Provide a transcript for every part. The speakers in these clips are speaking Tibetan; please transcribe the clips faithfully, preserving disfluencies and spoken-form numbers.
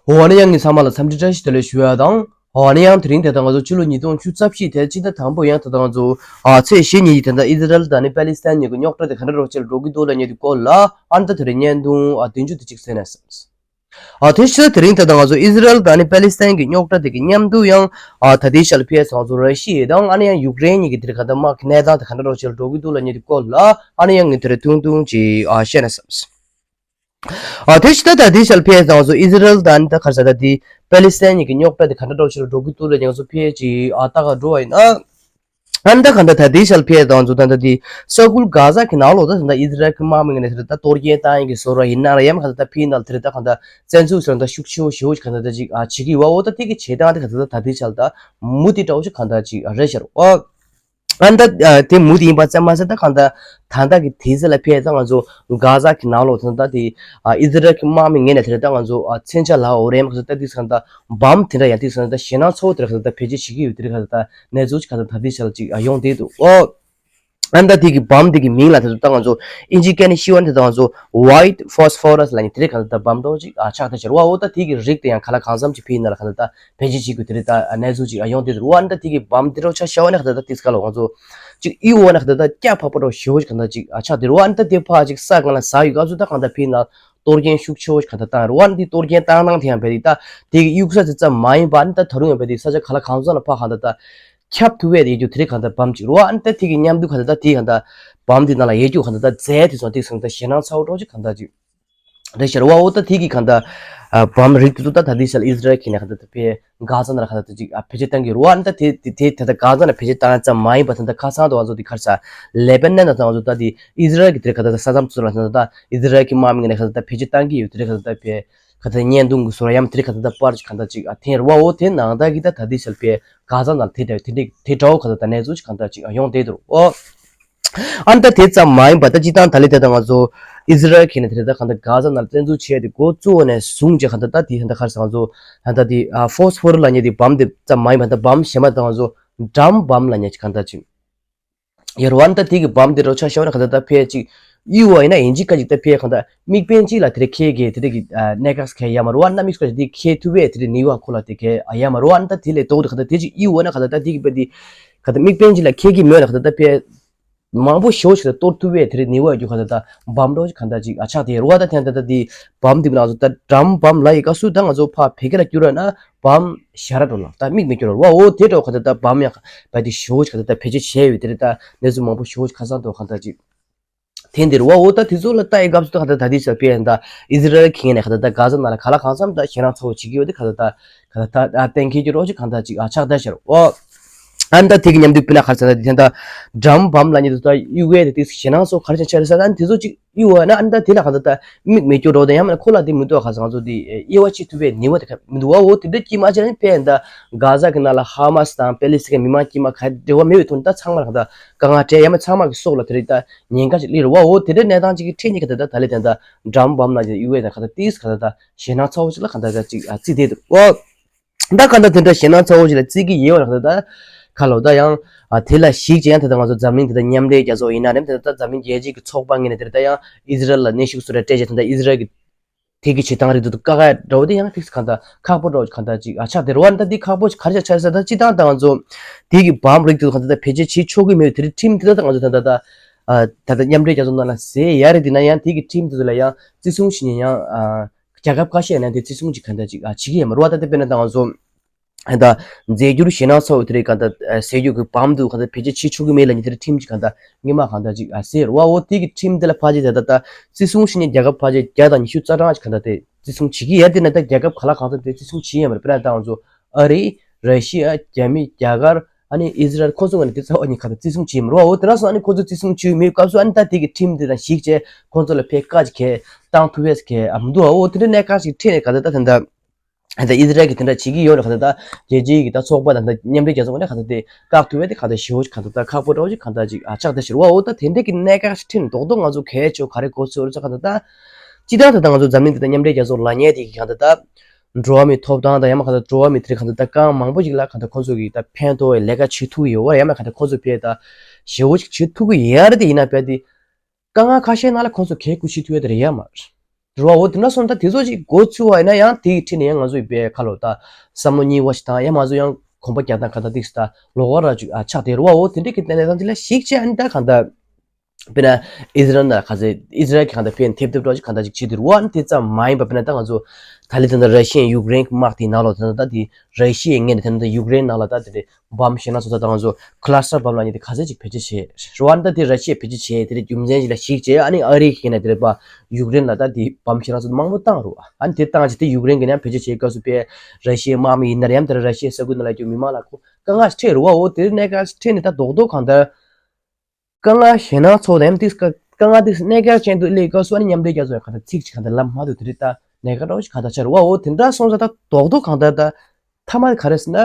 འོ་ན་ཡང་ངས་ཚང་མ་ལ་འཚམས་འདྲི་བཀྲ་ཤིས་བདེ་ལེགས་ཞུ་ཡ་དང་། འོ་ན་ཡང་དེ་རིང་དེ་ལྟ་ང་ཚོ་ཕྱི་ལོ་ཉིས་སྟོང་བཅུ་རྩ་བཞི་དེ་སྤྱི་ཟླ་དང་པོ་ཡང་དེ་ལྟ་ང་ཚོ་ཨ་ཚེས་བཞི་ཉིན་གྱི་དེ་ལྟ་ཨི་ཟི་རལ་དང་ནི་པ་ལི་སི་ཐན་གཉིས་ཀྱི་རྙོག་དྲ་དེ་ག་འདྲ་རོགས་བྱེད་ལ་འགྲོ་གི་འདུག་ལབ་མཁན་དེ་སྐོར་ལ་ཨ་ནི་ད་དེ་རིང་བརྙན་ཐུང་ཨ་བདུན་ཅུ་དེ་གཅིག་གསན་ན་བསམས། ཨ་དེ་ཕྱི་ཟླ་དེ་རིང་དེ་ལྟ་ང་ཚོ་ཨི་ཟི་རལ་དང་ནི་པ་ལི་སི་ཐན་གྱི་རྙོག་དྲ་དེ་གི་མཉམ་དུ་ཡང་ཨ་ད་ལྟའི་ཆར་ཕེ་ཚང་ཚོ་ར་ཤི་ཡ་དང་ཨ་ནི་ཡང་ཡུཀ་རེན་གཉིས་ཀྱི་དེར་ག་ད་དམག་གི་གནས་སྟངས་དེ་ག་འདྲ་རོགས་བྱེད་ལ་འགྲོ་གི་འདུག་ལབ་མཁན་དེ་སྐོར་ལ་ཨ་ནི་ཡང་ངས་དེ་རིང་ཐུང་ཐུང་ཅིག་ཨ་བཤད་ན་བསམས། ཨ་དེ་ཕྱི་ཟླ་ད་ལྟའི་ཆར་ཕེ་ཚང་ཚོ་ཨི་ཟི་རལ་དང་ནི་ད་ག་རེ་ཟེར་ད་དེ་པ་ལི་སི་ཐན་གཉིས་ཀྱི་རྙོག་དྲ་དེ་ག་འདྲ་འགྲོ་ཕྱིར་འགྲོ་གི་འདུག་ལ་ང་ཚོ་ཕེ་ཅིག་ཨ་ལྟ་ག་འགྲོ་བ་ཡིན་ན། ཨ་ནི་ད་ག་འདྲ་ད་ལྟའི་ཆར་ཕེ་ཚང་ཚོ་ད་ལྟ་དེ་ས་ཁུལ་གྷ་ཛ་གི་ནང་ལོགས་ད་ད་ལྟ་ཨི་ཟི་རལ་གྱི་དམག་མི་ངོས་ནས་ད་ལྟ་གཏོར་སྐྱོན་བཏང་ཡིན་གྱི་བཟོ་འདྲ་ཡིན་ན་ར་ཡང་ག་ད་ད་ཕེ་ནང་དེ་རེད་ད་ག་ད་བཙན་འཛུལ་ཟེར་ན་ད་ཤུགས་ཆེ་བོ་ཞེ་བོ་ཞིག་ག་ད་ད་ཅིག་ཨ་བྱེད་ཀྱི་ཡོད་པ་འོ་ད་དེ་གི་བྱེད་སྟངས་དེ་ག་ད་ད་ད་ལྟའི་ཆར་ད་མུ་མཐུད་འདྲ་བོ་ཞིག་ག་ད་ཅིག་ཨ་རེད་ཤག་རོ། ཨ་ནི་ད་ཨ་དེ་མུ་མཐུད་ཡིན་པ་ཙམ་མ་ཟད་ད་གང་ལྟར་ད་ལྟ་གི་དུས་ཚོད་ལ་ཕེབས་ཙང་ང་ཚོ་གྷ་ཛ་གི་ནང་ལོགས་ད་ལྟ་དེ་ཨ་ཨི་ཟི་རལ་གྱི་དམག་མི་ངོས་ནས་དེ་རེད་ད་ང་ཚོ་ཨ་མཚོན་ཆ་ལ་འོ་རེད་མ་ག་ཚོད་ད་དུས་ཙང་ད་བམ་དེ་འདྲ་ཡང་དུས་ཙང་ད་ཞེད་སྣང་ཚ་བོ་དེ་རེད་ག་ཚོད་ད་བེད་སྤྱོད་བྱེད་ཀྱི་ཡོད་དེ་རེད་ག་ཚོད་ད་གནས་ཚུལ་ཅིག་ག་ཚོད་ད་དུས་ཚོད་ལ་ཅིག་ཨ་ཡོང་བསྡད་འདུག་ཨོ། ཨ་ནི་ད་དེ་གི་བམ་དེ་གི་མིང་ལ་དེ་ཚོ་ད་ང་ཚོ་ཨིན་ཇི་སྐད་ནས་ཤི་བ་ནི་དེ་ཚོ་ང་ཚོ་White Phosphorus་ལབ་ནི་དེ་རེད་ག་ཚོད་ད་བམ་འདྲ་བོ་ཅིག་ཨ་ཆགས་བསྡད་ཤག་རེད་བ་འོ་ད་དེ་གི་རིགས་དེ་ཡང་ག་ལ་གང་འཚམ་ཅིག་ཕེ་ཡིན་ན་ལ་ག་ཚོད་ད་བེད་སྤྱོད་བྱེད་དགོས་དེ་རེད་ད་གནས་ཚུལ་ཅིག་ཡོང་བསྡད་འདུག་རེད་བ། ཨ་ནི་ད་དེ་གི་བམ་དེ་རོ་ཆ་ཤ་བ་ནི་ག་ད་ད་ཏིས་ཀ་ལ་ང་ཚོ་ཅིག་གཡུ་བ་ནི་ག་ད་ད་སྐྱ་ཕག་པོ་རོ་ཞེ་བོ་ཅིག་ག་ད་ཅིག་ཨ་ཆགས་དེ་རེད་བ། ཨ་ནི་ད་དེ་ཕག་ཅིག་ས་གང་ལ་ཟག་ཡོད་ག་ཚོད་ད་གང་ད་ཕེ་ན་གཏོར་སྐྱོན་ཤུགས་ཆེ་བོ་ཅིག་ག་ད་བཏང་རེད་བ། ཨ་ནི་དེ་གཏོར་སྐྱོན་བཏང་སྟངས་དེ་ཡང་བས་དེ་ད་དེ་གི་གཡུག་ས་དེ་ཙམ་མ་ཡིན་པ་ཨ་ནི་ད་ད་རུང་ཡང་བས་དེ་ས་ཆ་ག་ལ་གང་འཚམ་ལ་ཕག་ག་ད་ད་ཁྱབ་ཐུབ་བས་དེ་ཡོད་རྒྱུ་དེ་རེད་ག་ད་བམ་ཅིག་རེད་བ། ཨ་ནི་ད་དེ་གི་མཉམ་དུ་ག་ད་ད་དེ་ག་ད་བམ་དེ་ནང་ལ་ཡོད་རྒྱུ་ག་ད་ད་རྫས་དེ་ཚོ་དེ་ཚོ་ད་ཞེད་སྣང་ཚ་བོ་འདྲ་བོ་ཅིག་ག་ད་ཅིག་རེད་ཤག་རེད་བ། འོ་ད་དེ་གི་གང་ལྟར་ཨ་བམ་རིགས་དེ་ཚོ་ད་ད་ལྟའི་ཆར་ཨི་ཟི་རལ་གྱིས་ནས་གང་ལྟར་ད་ཕེ་གྷ་ཛ་ནང་ལ་གང་ལྟར་ད་ཅིག་ཨ་བེད་སྤྱོད་བཏང་གི་རེད་བ། ཨ་ནི་ད་དེ་དེ་དེ་ད་ལྟ་གྷ་ཛ་ནང་བེད་སྤྱོད་བཏང་ཙམ་མ་ཡིན་པ་ད་ལྟ་ཁ་སང་དུ་ང་ཚོ་དེ་ག་རེ་ཟ་ལེ་པ་ནན་ནང་ད་ང་ཚོ་ད་དེ་ཨི་ཟི་རལ་གྱི་དེ་ག་ད་ད་ས་མཚམས་ཚོ་ལ་ད་ད་ཨི་ཟི་རལ་གྱི་དམག་མི་ནས་གང་ལྟར་ད་བེད་སྤྱོད་བཏང་གི་ཡོད་དེ་ག་ད་ད་ཕེ་ག་ད་བརྙན་ཐུང་གི་བཟོ་འདྲ་ཡང་དེ་ག་ད་ད་པར་ཅིག་གང་ལྟར་ཅིག་ཨ་འཐེན་རེད་བ། འོ་དེ་ནང་ད་གི་ད་ད་ལྟའི་ཆར་ཕེ་གྷ་ཛ་ནང་ལ་དེ་འདྲ་དེ་འདྲ་དེ་འདྲ་བོ་ག་ད་ད་གནས་ཚུལ་ཅིག་གང་ལྟར་ཅིག་ཨ་ཡོང་བསྡད་འདུག་ཨོ། ཨ་ནི་ད་དེ་ཙམ་མ་ཡིན་པ་ད་སྤྱིར་བཏང་ད་ལེ་དེ་ད་ང་ཚོ་ཨི་ཟི་རལ་གྱིས་ནས་དེ་རེད་ད་གང་ལྟར་གྷ་ཛ་ནང་བཙན་འཛུལ་བྱས་ཏེ་འགོ་བཙུགས་ནས་བཟུང་བྱས་གང་ལྟར་ད་དེ་ད་ག་རེ་ཟེར་ང་ཚོ་ད་ལྟ་དེ་ཨ་ཕོ་སི་ཕོ་ར་ལབ་མཁན་དེ་བམ་དེ་ཙམ་མ་ཡིན་པ་ད་བམ་གཞན་པ་ད་ང་ཚོ་ཌམ་བམ་ལབ་མཁན་ཅིག་གང་ལྟར་ཅིག་ཡོད་རེད་བ། ཨ་ནི་ད་དེ་གི་བམ་དེ་རོ་ཆ་ཤ་བ་ན་གང་ལྟར་ད་ཕལ་ཅིག་གཡུག་པ་ཡིན་ན་ཡིན་གཅིག་ག་གཅིག་ད་ཕལ་གང་ལྟར་དམིགས་འབེན་གཅིག་ལ་དེ་རེད་ཁེལ་གི་དེ་རེད་གི་ཨ་གནད་འགག་ཁེལ་ཡ་མ་རེད་བ། ཨ་ནི་དམིགས་བསལ་དེ་ཁེལ་ཐུབ་པས་དེ་རེད་ནི་བ་ཁོ་ལ་དེ་ཁེལ་ཡ་མ་རེད་བ། ཨ་ནི་ད་དེ་ལས་ལྡོག་ཏེ་གང་ལྟར་དེ་ཅིག་གཡུག་པ་ན་གང་ལྟར་ད་དེ་གི་དཔེ་དེ་གང་ལྟར་དམིགས་འབེན་གཅིག་ལ་ཁེལ་གི་མེད་ན་གང་ལྟར་ད་ཕལ་མང་པོ་ཞེ་པོ་ཞིག་ལ་གཏོར་ཐུབ་པས་དེ་རིང་ནི་བ་རྒྱུ་ག་ད་ད་བམ་འདྲ་ཞིག་ག་ད་ཅིག་ཨ་ཆགས་དེ་རུ་བ་ད་ཐེན་ད་ད་དེ་བམ་དེ་ང་ཚོ་ད་ཌམ་བམ་ལ་ཡི་ག་སུ་ད་ང་ཚོ་ཕ་བེ་ག་ལ་བསྐྱུར་ན་བམ་ཞ་ར་འགྲོ་ལ་ད་མིག་མི་བསྐྱུར་རུ་བ། འོ་དེ་འདྲ་ག་ད་ད་བམ་ཡང་བ་དེ་ཞེ་པོ་ཞིག་ག་ད་ད་བེད་སྤྱོད་བྱས་ཡོད་དེ་རེད། ད་གནས་ཚུལ་མང་པོ་ཞེ་པོ་ཞིག་ཁ་སང་དུ་ག་ད་ཅིག་ཐེན་དེ་རུ་བ། འོ་ད་དེ་ཚོ་ལ་ད་ཡི་ག་སུ་ད་ག་ད་ད་དེ་ཞབས་པའི་ད་ཨི་ཟི་རལ་གྱི་ངོས་ནས་ག་ད་ད་གྷ་ཛ་ནང་ལ་ག་ལ་གང་འཚམ་ད་ཞེད་སྣང་ཚ་བོ་བྱེད་ཀྱི་ཡོད་དེ་ག་ད་ད་ག་ད་ད་གཏན་འཁེལ་གྱི་རོགས་ཅིག་ག་ད་ཅིག་ཨ་ཆགས་ད་ཤར་འོ། ཨ་ནི་ད་དེ་གི་མཉམ་དུ་སྤུན་ན་ག་རེ་ཟེར་ན་དེ་ད་ཌམ་བམ་ལབ་མཁན་དེ་ཚོ་ད་གཡུག་ཡས་དེ་དེ་ཞེད་སྣང་སོགས་ག་རེ་བྱས་ཆ་རེད་ཟེར་ན་དེ་ཚོ་ཅིག་གཡུག་པ་ན་ཨ་ནི་ད་དེ་ལ་ག་ད་ད་མིག་མི་སྐྱོ་རོགས་དང་ཡང་མིན་ན་ཁོ་ལ་དེ་མི་འདུག་ག་ཟེར་ང་ཚོ་དེ་དབྱེ་བ་ཕྱེ་ཐུབ་པའི་ནུས་པ་དེ་ག་མི་འདུག་བ། འོ་དེ་འདྲ་ཅིག་མ་བྱས་ན་ཕན་ད་གྷ་ཛ་གི་ནང་ལ་ཧ་མ་སི་དང་པེ་ལི་སི་ཐན་གི་མི་མང་དཀྱུས་མ་ག་འབྲེལ་བ་མེད་པའི་ཐོག་ནས་ད་ཚང་མ་ལ་ག་ད་དཀའ་ངལ་འཕྲད་ཡང་མིན་ན་ཚང་མ་གི་སྲོག་ལ་དེ་རིགས་ད་ཉེན་ཁ་ཅིག་སླེབས་རེད་བ། འོ་དེ་འདྲ་གནས་སྟངས་ཅིག་གི་འཕྲད་ནས་ག་ད་ད་ད་ལེ་དེ་ད་ཌམ་བམ་ལབ་མཁན་གཡུག་ཡས་དང་ག་ད་དེ་ག་ད་ད་ཞེད་སྣང་ཚ་བོ་ཅིག་ལ་ག་ད་ད་ཅིག་ཨ་བརྩིས་བསྡད་འདུག་བ། ད་གང་ལྟར་དེ་འདྲ་ཞེད་སྣང་ཚ་བོ་ཞིག་ལ་བརྩི་གི་ཡོད་ལ་གང་ལྟར་ད་ག་ལོ་ད་ཡང་ཨ་དེ་ལ་གཞིགས་བྱས་ཡང་དེ་ལྟར་ང་ཚོ་འཛམ་གླིང་དེ་ལྟར་མཉམ་འབྲེལ་རྒྱལ་ཚོགས་ཡིན་ན་རེད་དེ་ལྟར་འཛམ་གླིང་རྒྱལ་སྤྱིའི་གི་ཚོགས་པ་ངོས་ནས་དེ་ལྟར་ཡང་ཨི་ཟི་རལ་ལ་གནོན་ཤུགས་སུ་རེ་སྤྲད་བྱས་དེ་ལྟར་ཨི་ཟི་རལ་གི་དེ་གི་བྱེད་སྟངས་རིགས་དེ་ཚོ་དཀའ་ཁག་འདྲ་བོ་དེ་ཡང་ཏིག་གང་ལྟར་ཁག་པོ་འདྲ་བོ་གང་ལྟར་ཅིག་ཨ་ཆགས་དེ་རུ་བ་ད་འདི་ཁག་པོ་ཞིག་ག་རེ་ཆགས་ཆགས་ས་ད་སྤྱི་བཏང་ད་ང་ཚོ་དེ་གི་བམ་རིགས་དེ་ཚོ་གང་ལྟར་ད་བེད་སྤྱོད་བྱེད་ཆོག་གི་མེད་དེ་རིགས་ཁྲིམས་དེ་ལྟར་ད་ང་ཚོ་ད་ལྟ་ད་ཨ་ད་ལྟ་མཉམ་འབྲེལ་རྒྱལ་ཚོགས་ནང་ལ་ཟེར་ཡ་རེད། དེ་ན་ཡང་དེ་གི་ཁྲིམས་དེ་ཚོ་ལ་ཡང་བརྩི་སྲུང་བྱེད་ཉན་ཡང་ཨ། རྒྱལ་ཁབ་ཁ་ཤས་ནང་དེ་བརྩི་སྲུང་ཅིག་གང་ལྟར་ཅིག་ཨ་བྱེད་ཀྱི་ཡོད་མ་རེད་བ། ད་ལྟ་དཔེར་ན་ད་ང་ཚོ་ད་རྫས་འགྱུར་ཞེད་སྣང་ཚ་བོ་དེ་རིགས་གང་ལྟར་ཟས་རྒྱུ་གི་བམ་དུ་གང་ལྟར་བེད་སྤྱོད་བྱེད་ཆོག་གི་མེད་ལབ་མཁན་དེ་རིགས་ཁྲིམས་ཅིག་གང་ལྟར་སྔོན་མ་གང་ལྟར་ཅིག་ཨ་ཟེར་བ། འོ་དེ་གི་ཁྲིམས་དེ་ལ་ཕལ་ཆེར་ད་ལྟ་ད་བརྩི་སྲུང་བྱེད་མཁན་རྒྱལ་ཁབ་ཕལ་ཆེར་བརྒྱ་དང་ཉི་ཤུ་རྩ་གྲངས་ཅིག་གང་ལྟར་དེ་བརྩི་སྲུང་བྱེད་ཀྱི་ཡོད། དེ་ན་ད་རྒྱལ་ཁབ་ག་ལ་གང་འཚམ་དེ་བརྩི་སྲུང་བྱེད་ཡོད་མ་རེད། དཔེར་ན་ད་ང་ཚོ་ཨ་རི། ར་ཤི་ཡ། རྒྱ་མི། རྒྱ་གར། ཨ་ནི་ཨི་ཟི་རལ་ཁོ་ཚོ་ངོས་ནས་དེ་ཚོ་ཨ་ནི་གང་ལྟར་བརྩི་སྲུང་བྱེད་མི་རུང་བ། འོ་དེ་འདྲ་སོང་ཨ་ནི་ཁོ་ཚོ་བརྩི་སྲུང་བྱེད་མེད་སྐབས་སུ་ཨ་ནི་ད་དེ་གི་ཁྲིམས་དེ་དང་གཞིགས་བྱས་ཁོ་ཚོ་ལ་ཕར་བཀག་ཅིག་གས་བཏང་ཐུབ་ཡས་གས་ཨ་མི་འདུག་བ། འོ་དེ་འདྲ་གནད་འགག་ཅིག་འཕྲད་ནས་གང་ལྟར་ད་ད་ད་ད་ཨི་ཟི་རལ་གྱིས་དེ་འདྲ་བྱེད་ཀྱི་ཡོད་རེད། གང་ལྟར་ད་རྒྱལ་སྤྱིའི་གི་ད་ཚོགས་པ་དང་ད་མཉམ་འབྲེལ་རྒྱལ་ཚོགས་ངོས་ནས་གང་ལྟར་དེ་བཀག་ཐུབ་ཡས་དེ་གང་ལྟར་ཞེ་པོ་ཅིག་གང་ལྟར་ད་ཁག་པོ་འདྲ་བོ་ཅིག་གང་ལྟར་ཅིག་ཨ་ཆགས་བསྡད་ཤག་རེད་བ། འོ་ད་དེ་འདྲ་གི་གནད་འགག་ཅིག་འཕྲད་ནས་རྡོག་རྡོག་ང་ཚོ་གལ་ཆེ་བ་ག་རེ་གོ་ཚོད་རེད་ཚོད་གང་ལྟར་ད་སྤྱི་བཏང་ད་ད་ང་ཚོ་འཛམ་གླིང་འདི་ད་མཉམ་འབྲེལ་རྒྱལ་ཚོགས་ལབ་མཁན་དེ་གི་གང་ལྟར་ད། འགྲོ་བ་མིའི་ཐོབ་ཐང་དང་ཡང་མ་གང་ལྟར་འགྲོ་བ་མི་དེ་གང་ལྟར་ད་རྐང་མང་པོ་ཞིག་ལ་གང་ལྟར་ཁོང་ཚོ་གིས་ད་ཕན་ཐོགས་ཡོད་བ། ཡང་མ་གང་ལྟར་ཁོང་ཚོ་ཕར་ད་ཞེ་པོ་ཅིག་བྱེད་ཐུབ་ཀྱི་ཡོད་རེད། དེ་ཡིན་ན་ཕར་དེ་དཀའ་ངལ་ཁ་ཤས་ནང་ལ་ཁོང་ཚོ་གས་སྐུ་ཤི་ཐུབ་ཡ་དེ་རེད་ཡ་མ་རེད། རེད་བ། འོ་དེ་འདྲ་སོང་ད་དེ་ཚོ་ཅིག་འགོ་ཚུགས་པ་ཡིན་ན་ཡང་དེའི་འཕྲིན་ནས་ཡང་ང་ཚོ་ཡི་བའི་ཁ་ལོ་ད་བསམ་བློ་གཉིས་པ་ཞིག་དང་ཡང་ང་ཚོ་ཡང་གོམ་པ་རྒྱག་སྟངས་ག་ད་ཏིག་ད་ལོག་པ་ར་ཅིག་ཨ་ཆགས་བསྡད་རེད་བ། འོ་དེ་འདྲའི་གི་གནས་སྟངས་ཅིག་ལ་གཞིགས་བྱས་ཨ་ནི་ད་གང་ལྟར། དཔེར་ན་ཨི་ཟི་རལ་ན་ག་ཚད་ཨི་ཟི་རལ་གྱི་གང་ལྟར་ཕན་ཐེབས་ཐེབས་འགྲོ་ཅིག་གང་ལྟར་ཅིག་བྱེད་དུ་རུ་བ་ནི་དེ་ཙམ་མ་ཡིན་པ། དཔེར་ན་ད་ང་ཚོ་ད་ལི་ད་ལྟ་ར་ཤི་ཡའི་ཡུཀ་རེན་གྱི་དམག་དེའི་ནང་ལོགས་ད་ལྟ་དེ་ར་ཤི་ཡའི་ངོས་ནས་ད་ལྟ་ཡུཀ་རེན་ནང་ལ་ད་དེ་འདྲའི་བམ་ཞེ་ན་ཚོ་ད་ང་ཚོ་ཁ་ལ་སི་ཊར་བམ་ལབ་མཁན་དེ་ག་ཚད་ཅིག་བེད་སྤྱོད་བྱས་རུ་བ་ནི་ད་དེ་ར་ཤི་ཡས་བེད་སྤྱོད་བྱས་དེ་འདྲའི་རྒྱུ་མཚན་ཅིག་ལ་གཞིགས་བྱས་ཨ་ནི་ཨ་རིའི་ངོས་ནས་དེ་འདྲའི་པ་ཡུཀ་རེན་ལ་ད་དེ་བམ་ཞེ་ན་ཚོ་མང་པོ་བཏང་རུ་བ། ཨ་ནི་དེ་བཏང་ཅིག་དེ་ཡུཀ་རེན་གྱི་ནས་བེད་སྤྱོད་བྱས་སྐབས་སུ་དཔེ་ར་ཤི་ཡའི་དམག་མི་ཡིན་ན་ར་ཡང་དེ་ར་ཤི་ཡའི་ས་ཁུལ་ནང་ལ་སྐྱོད་མི་མང་ལ་ཁོ་དཀའ་ངལ་འཕྲད་རུ་བ། འོ་དེ་གནད་འགག་འཕྲད་ནས་ད་རྡོག་རྡོག་གང་ལྟར། དཀའ་ངལ་ཞེད་སྣང་ཚོགས་དང་ཏིག་དཀའ་ངལ་ཏིག་གནད་འགག་ཅན་དུ་སླེབས་སྐབས་སུ་ཨ་ནི་མཉམ་འབྲེལ་རྒྱལ་ཚོགས་ཡང་གང་ལྟར་ཚིག་ཅིག་གང་ལྟར་ལབ་མ་ཐུབ་དེ་རིགས་ད་གནད་འགག་འདྲ་བོ་ཞིག་གང་ལྟར་ཆགས་རེད་བ། འོ་དེ་འདྲ་སོང་ཙང་ད་རྡོག་རྡོག་གང་ལྟར་ད་མཐའ་མ་ག་རེ་ཟེར་ན།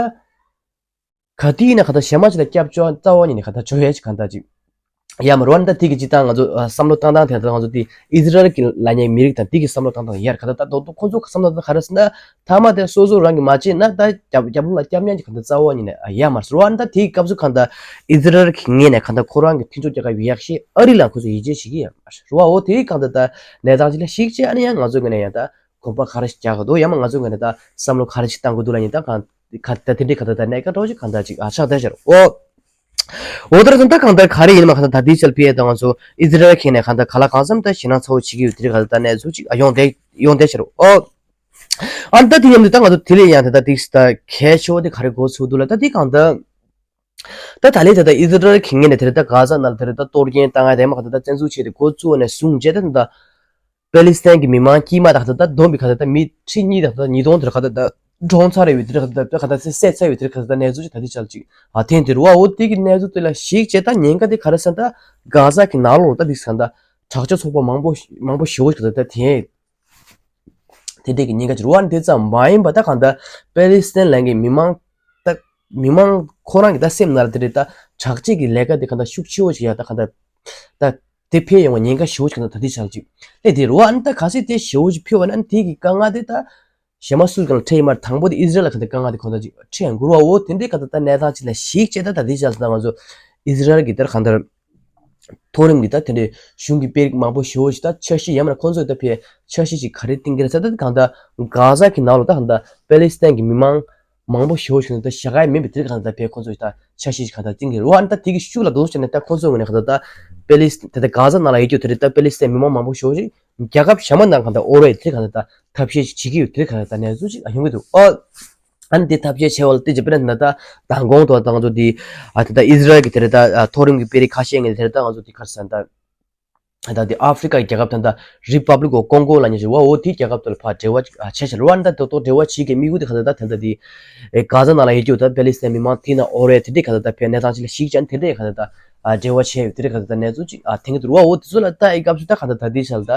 ག་དུས་ཡིན་ན་གང་ལྟར་གཞན་མ་ཅིག་ལ་སྐྱབས་བཅོལ་རྩ་བ་ཉིད་ནས་གང་ལྟར་བཅོལ་ཡས་ཅིག་གང་ལྟར་ཅིག་ཡ་མ་རེད་བ། ད་དེ་གི་སྤྱིར་བཏང་ང་ཚོ་བསམ་བློ་བཏང་སྟངས་དེ་ད་ང་ཚོ་དེ་ཨི་ཟི་རལ་གྱི་ལབ་མཁན་མི་རིགས་དང་དེ་གི་བསམ་བློ་བཏང་སྟངས་ཡར་གང་ལྟར་ད་རྡོག་རྡོག་ཁོང་ཚོ་གི་བསམ་བློ་བཏང་ག་རེ་ཟེར་ན། མཐའ་མ་དེ་སོ་སོ་རང་གིས་མ་བྱས་ན་ད་རྒྱབ་རྒྱབ་ལོགས་ལ་སྐྱབས་ཉན་གྱི་གང་ལྟར་རྩ་བ་ཉིད་ནས་ཡ་མ་རེད་བ། ད་དེའི་སྐབས་སུ་གང་ལྟར་ཨི་ཟི་རལ་གྱི་ངོས་ནས་གང་ལྟར་ཁོ་རང་གི་མཐུན་ཕྱོགས་རྒྱལ་ཁབ་ཡག་ཤོས་ཨ་རི་ལ་ཁོ་ཚོས་ཡིད་ཆེས་བྱེད་ཀྱི་ཡོད་མ་རེད་བ། འོ་དེའི་གང་ལྟར་ད་གནས་སྟངས་ཅིག་ལ་གཞིགས་བྱས་ཨ་ནི་ཡང་ང་ཚོའི་ངོས་ནས་ཡང་ད་གོམ་པ་ག་རེ་ཞིག་རྒྱག་གི་འདུག་ཡང་མ་ང་ཚོའི་ངོས་ནས་ད་བསམ་བློ་ག་རེ་ཞིག་བཏང་གི་འདུག་ལབ་ཡིན་ད་གང་ག་ད་དེ་འདྲའི་གང་ལྟར་ད་གནད་འགག་འདྲ་བོ་ཞིག་གང་ལྟར་ཅིག་ཨ་ཆགས་བསྡད་ཤག་འོ། འོ་ད་ར་ད་གང་ལྟར་ག་རེ་ཡིན་མ་གང་ལྟར་ད་ལྟའི་ཆར་ཕི་ཡ་ད་ང་ཚོ་ཨི་ཟི་རལ་ཁེ་ནས་གང་ལྟར་ག་ལ་གང་འཚམ་ད་ཞེད་སྣང་ཚ་བོ་བྱེད་ཀྱི་ཡོད་དེ་རིགས་གང་ལྟར་ད་གནས་ཚུལ་ཅིག་ཨ་ཡོང་བསྡད་ཡོང་བསྡད་ཤག་འོ། ཨ་ད་དེ་མཉམ་དུ་ད་ང་ཚོ་དེ་ལས་ཡང་ད་ད་ཏིག་ད་གལ་ཆེ་བོ་དེ་ག་རེ་འགོ་ཚུགས་འདུག་ལ་ད་དེ་གང་ལྟར། ད་ད་ལན་ད་ལྟ་ཨི་ཟི་རལ་གྱི་ངོས་ནས་དེ་རིང་ད་གྷ་ཟ་ནང་ལ་དེ་རིང་ད་གཏོར་སྐྱོན་བཏང་ཡ་དེ་མ་ག་ད་ད་བཙན་འཛུལ་བྱས་ཏེ་འགོ་བཙུགས་ནས་བཟུང་རྗེས་ད་ད་པེ་ལི་སི་ཐན་གྱི་མི་མང་དཀྱུས་མ་ད་ད་ད་བསྡོམས་པའི་ག་ད་ད་མི་ཁྲི་གཉིས་ད་ད་ཉིས་སྟོང་དེར་ག་ད་ད་གྲོངས་ཚར་རེད་བའི་དེ་རིང་ག་ད་ད་ག་ད་ད་བསད་ཚར་བའི་དེ་རིང་ག་ད་ད་གནས་ཚུལ་ཅིག་ད་དེ་ཆར་ཅིག་ཨ་ཐེངས་དེ་རུ་བ། འོ་དེ་གི་གནས་ཚུལ་དེ་ལ་གཞིགས་བྱས་ད་ཉེན་ཁ་དེ་ག་རེ་ཟེར་ན་ད་གྷ་ཟ་གི་ནང་ལོགས་ད་དེ་ཟེར་ན་ད་དྲག་སྤྱོད་ཚོགས་པ་མང་པོ་མང་པོ་ཞེ་བོ་ཞིག་ད་ད་དེ། དེ་འདྲས་ཀྱི་ཉེན་ཁ་ཅིག་རེད་བ། དེ་ཙམ་མ་ཡིན་པ་ད་གང་ལྟར་པེ་ལི་སི་ཐན་ལ་ངའི་མི་མང་ད་མི་མང་ཁོ་རང་གི་ད་སེམས་ནང་ལ་དེ་འདྲས་ད་དྲག་སྐྱེད་ཀྱི་ལས་ཀ་དེ་གང་ལྟར་ཤུགས་ཆེ་བོ་ཞིག་ཡ་ད་གང་ལྟར་ད་དེ་འཕེལ་ཡོང་བ་ཉེན་ཁ་ཞེ་བོ་ཞིག་གང་ལྟར་ད་དེ་ཆགས་ཅིག་ཨེ་དེ་རེད་བ། ཨ་ནི་ད་ག་སྲིད་དེ་ཞེ་བོ་ཞིག་འཕེལ་བ་ན་ཨ་ནི་དེ་གི་དཀའ་ངལ་དེ་ད་གཞན་མ་སུ་གང་ལ་འཕྲད་ཡོད་མ་རེད། དང་པོ་དེ་ཨི་ཟི་རལ་ལ་གང་ལྟར་དཀའ་ངལ་དེ་གང་ལྟར་ཅིག་འཕྲད་ཡོང་གི་རེད་བ། འོ་དེ་འདྲས་གང་ལྟར་ད་གནས་སྟངས་ཅིག་ལ་གཞིགས་བྱས་ད་ད་དེ་ཆགས་སོང་ད་ང་ཚོ་ཨི་ཟི་རལ་གི་ད་གང་ལྟར། མཐོ་རིམ་གྱི་ད་དེ་འདྲའི་གཞུང་གི་དཔོན་རིགས་མང་པོ་ཞེ་བོ་ཞིག་ད་འཆར་གཞི་ཡང་མིན་ན་ཁོང་ཚོས་ད་ཕའི་འཆར་གཞི་ཞིག་ག་རེ་བཏིང་གི་རེད་ཟེར་ད་གང་ལྟར་གྷ་ཟ་གི་ནང་ལོགས་ད་གང་ལྟར་པེ་ལི་སི་ཐན་གྱི་མི་མང་མང་པོ་ཞེ་བོ་ཞིག་ད་བཞག་ག་ཡ་མིན་པའི་དེ་གང་ལྟར་ཕའི་ཁོང་ཚོས་ད་འཆར་གཞི་ཞིག་གང་ལྟར་བཏིང་གི་རེད་བ། ཨ་ནི་ད་དེ་གི་ཤུགས་ལ་འདུག་བྱས་ནས་ད་ཁོང་ཚོའི་ངོས་ནས་གང་ལྟར་ད་པེ་ལི་སི་ད་ལྟ་གྷ་ཟ་ནང་ལ་ཡོད་རྒྱུ་དེ་རེད། ད་པེ་ལི་སི་ཐན་མི་མང་མང་པོ་ཞེ་བོ་ཞིག་རྒྱལ་ཁབ་གཞན་མ་ནང་གང་ལྟར་འོར་བའི་དེ་གང་ལྟར་ད་ཐབས་ཤེས་ཞིག་བྱེད་ཀྱི་ཡོད་དེ་གང་ལྟར་ད་གནས་ཚུལ་ཞིག་ཡོང་གི་འདུག་ཨོ། ཨ་ནི་དེ་ཐབས་ཤེས་བྱས་པ་ལ་བལྟས་ཀྱི་དཔེར་ན་ད་མདང་དགོང་དུ་ང་ཚོ་འདི་ཨ་ད་ལྟ་ཨི་ཟི་རལ་གྱི་དེ་རེད་ད་མཐོ་རིམ་གྱི་དཔོན་རིགས་ཁ་ཤས་ངས་དེ་རེད་ད་ང་ཚོ་འདི་ག་རེ་ཟེར་ད་ད་འདི་ཨ་ཧྥི་རི་ཀ་རྒྱལ་ཁབ་ད་ད་རི་པབ་ལིག་ཨོ་ཀོང་ཀོ་ལབ་མཁན་ཞིག་རེད་བ། འོ་དེའི་རྒྱལ་ཁབ་དེ་ལ་ཕར་འབྲེལ་བ་བྱས་ཤག་རེད་བ། ད་ད་ལྟ་འབྲེལ་བ་བྱེད་མཁན་དམིགས་ཡུལ་དེ་ག་ད་ད་ད་ད་འདི་གྷ་ཟ་ནང་ལ་ཡོད་རྒྱུ་ད་པེ་ལི་སི་ཐན་མི་མང་དེ་ན་ཨོ་རེད་དེ་འདྲས་ག་ད་ད་ཕའི་གནས་སྟངས་ཅིག་ལ་གཞིགས་བྱས་ནས་དེ་འདྲས་ག་ད་ད་འབྲེལ་བ་བྱས་ཡོད་དེ་འདྲས་ག་ད་ད་གནས་ཚུལ་ཅིག་ཐོན་གྱི་འདུག་རེད་བ། འོ་དེ་ཚོ་ལ་ལྟ་ཡི་སྐབས་སུ་ད་ག་ད་ད་འདི་ཆ་ལ་ད་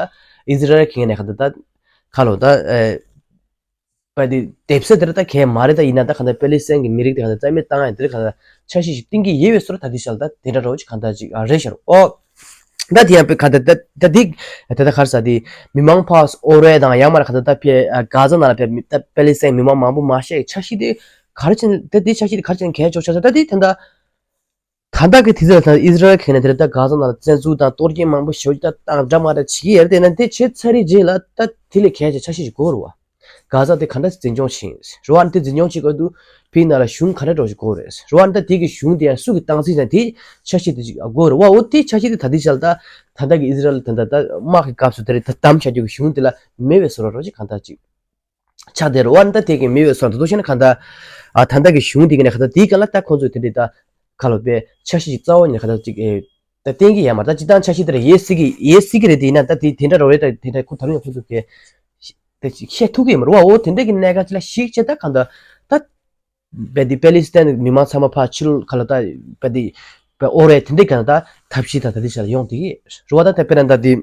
ཨི་ཟི་རལ་གྱི་ངོས་ནས་ག་ད་ད་ག་ལོ་ད། པ་དེ་དེབ་སེ་དེར་ད་གས་མ་རེད། ད་ཡིན་ན་ད་གང་ལྟར་པེ་ལི་སི་ཐན་གྱི་མི་རིགས་དེ་གང་ལྟར་རྩ་མེད་བཏང་ཡ་དེར་གང་ལྟར་འཆར་གཞི་ཞིག་བཏིང་གི་ཡོད་པའི་བཟོ་འདྲ་ད་དེ་ཤར་ད་དེ་འདྲ་རོ་ཅིག་གང་ལྟར་ཅིག་ཨ་རེད་ཤར་ཨོ། ད་དེ་ཡང་པའི་གང་ལྟར་ད་ད་དེ་ད་ད་གར་ས་དེ་མི་མང་ཕར་ཨོ་རེད་དང་ཡང་མར་གང་ལྟར་ད་ཕེ་གྷ་ཛ་ནང་ལ་ཕེ་ད་པེ་ལི་སི་ཐན་མི་མང་མང་པོ་མ་ཤེས་འཆར་གཞི་དེ་ག་རེ་ཅན་ད་དེ་འཆར་གཞི་དེ་ག་རེ་ཅན་གལ་ཆོག་ཆ་ད་དེ་ད་ད། ད་ལྟ་གི་དུས་ཚོད་ལ་ད་ཨི་ཟི་རལ་གྱི་ནས་དེ་རིང་ད་གྷ་ཛ་ནང་ལ་བཙན་འཛུལ་དང་གཏོར་སྐྱོན་མང་པོ་ཞེ་པོ་ཅིག་ད་བཏང་འདྲ་མ་འདྲ་བྱེད་ཀྱི་ཡོད་རེད། དེ་ན་དེ་བྱས་ཚར་རེད་རྗེས་ལ་ད་དེ་ལས་གལ་ཆེ་འཆར་གཞི་ཞིག་དགོས་རེད་བ། གྷ་ཛ་དེ་ག་འདྲ་འཛིན་སྐྱོང་བྱེད་རེད་བ། ཨ་ནི་དེ་འཛིན་སྐྱོང་བྱེད་དགོས་འདུག་ཕི་ནང་ལ་གཞུང་ག་འདྲ་འདྲ་ཞིག་དགོས་རེད་བ། ཨ་ནི་ད་དེ་གི་གཞུང་དེ་ཡང་སུ་གི་སྟངས་འཛིན་དང་དེ་འཆར་གཞི་དེ་ཅིག་དགོས་རེད་བ། འོ་དེ་འཆར་གཞི་དེ་ད་ལྟའི་ཆར་ད་ད་ལྟ་གི་ཨི་ཟི་རལ་ད་ད་ད་དམག་གི་སྐབས་སུ་དེ་རེད་ད་བདམས་བྱ་རྒྱུ་གི་གཞུང་དེ་ལ་མེད་པའི་བཟོ་འདྲ་རོ་ཅིག་གང་ལྟར་ཅིག་ཆགས་བསྡད་རེད་བ། ད་དེ་གི་མི་ཡོད་སོང་ད་དུ་ཤེས་ན་གང་ལྟར་ཨ་ད་ལྟ་གི་གཞུང་དེ་གི་ནས་གང་ལྟར་དེའི་སྒང་ལ་ད་ཁོང་ཚོས་དེ་འདྲའི་ད་ཁ་ལོ་པའི་འཆར་གཞི་ཞིག་རྩ་བ་ཉིད་ནས་གང་ལྟར་ཅིག་ཨེ་ད་བསྟན་གི་ཡོད་མ་རེད། ད་སྤྱིར་བཏང་འཆར་གཞི་དེ་ར་ཡོད་སྲིད་ཀྱི་ཡོད་སྲིད་ཀྱི་རེད། དེ་ཡིན་ན་ད་དེ་དེ་འདྲ་རོ་རེད། ད་དེ་འདྲ་ཁོ་ད་རུང་ཡང་ཁོང་ཚོ་གི་ད་ཅིག་བཤད་ཐུབ་ཀྱི་ཡོད་མ་རེད་བ། འོ་དེ་འདྲ་གི་གནད་འགག་ཅིག་ལ་གཞིགས་བྱས་ད་གང་ལྟར་ད་པའི་དེ་པེ་ལི་སི་ཐན་མི་མང་ཚང་མ་ཕར་ཕྱི་ལོགས་ཁ་ལོ་ད་པའི་དེ་པའི་ཨོ་རེད། དེ་འདྲ་གང་ལྟར་ཐབས་ཤེས་ད་ད་དེ་ཆ་ལ་ཡོང་དེ་གི་རེད་བ། ད་ད་དཔེར་ན་ད་དེ།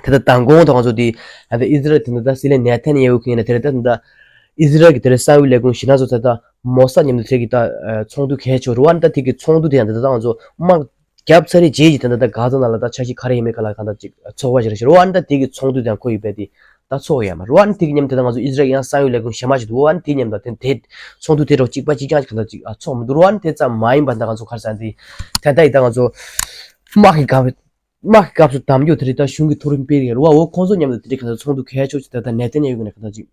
ད་ལྟ་མདང་དགོང་དང་ང་ཚོ་དེ་ད་ལྟ་ཨི་ཟི་རལ་དེ་འདྲ་ད་སྲིད་བློན་ནེ་ཐན་ཡ་ཧུ་གི་ཡིན་ན་དེ་རེད། ད་ད་ལྟ་ཨི་ཟི་རལ་གྱི་དེ་རེད་གསང་བའི་ལས་ཁུངས་ཞེ་ན་ཚོ་ད་ལྟ་མོ་སཱད་མཉམ་དུ་དེ་གི་ད་ཚོགས་འདུ་གལ་ཆེ་རུ་བ་ནི་ད་དེ་གི་ཚོགས་འདུ་དེ་ཡང་ད་ལྟ་ང་ཚོ་དམག་བརྒྱབ་ཚར་རེད་རྗེས་ཀྱི་ད་ལྟ་ད་གྷ་ཛ་ནང་ལ་ད་འཆར་གཞི་ག་རེ་ཡིན་མིན་ག་ལ་གང་ལྟར་ཅིག་ཚོགས་པ་ཞིག་རེད་ཞེས་རུ་བ་ནི་ད་དེ་གི་ཚོགས་འདུ་དེ་ཡང་ཁོ་ཡི་བས་དེ་ད་ཚོགས་ཡོད་མ་རུ་བ་ནི་དེ་གི་མཉམ་དུ་ད་ང་ཚོ་ཨི་ཟི་རལ་ཡང་གསང་བའི་ལས་ཁུངས་གཞན་མ་ཞིག་འདུག་བ་ནི་དེ་མཉམ་དུ་དེ་དེ་ཚོགས་འདུ་དེ་འདྲ་གཅིག་པ་གཅིག་རྐྱང་ཅིག་གང་ལྟར་ཅིག་ཚོགས་མི་འདུག་རུ་བ་ནི་དེ་ཙམ་མ་ཡིན་པ་ད་ང་ཚོ་ག་རེ་ཟེར་ན་དེ་ད་ལྟ་ཡི་ད་ང་ཚོ་དམག་གི་ག་དམག་གི་སྐབས་སུ་དམ་བཅའ་དེ་རིགས་ད་གཞུང་གི་མཐོ་རིམ་སྤེལ་ཡོད་རེད་བ། འོ་ཁོང་ཚོ་མཉམ་དུ་དེ་རིགས་ག་ཚོད་ཚོགས་འདུ་གལ་ཆེ་ཆེ་ད་ད་ནེ་ཐན་ཡ་ཧུ་ནས་ག་ད་ཅིག་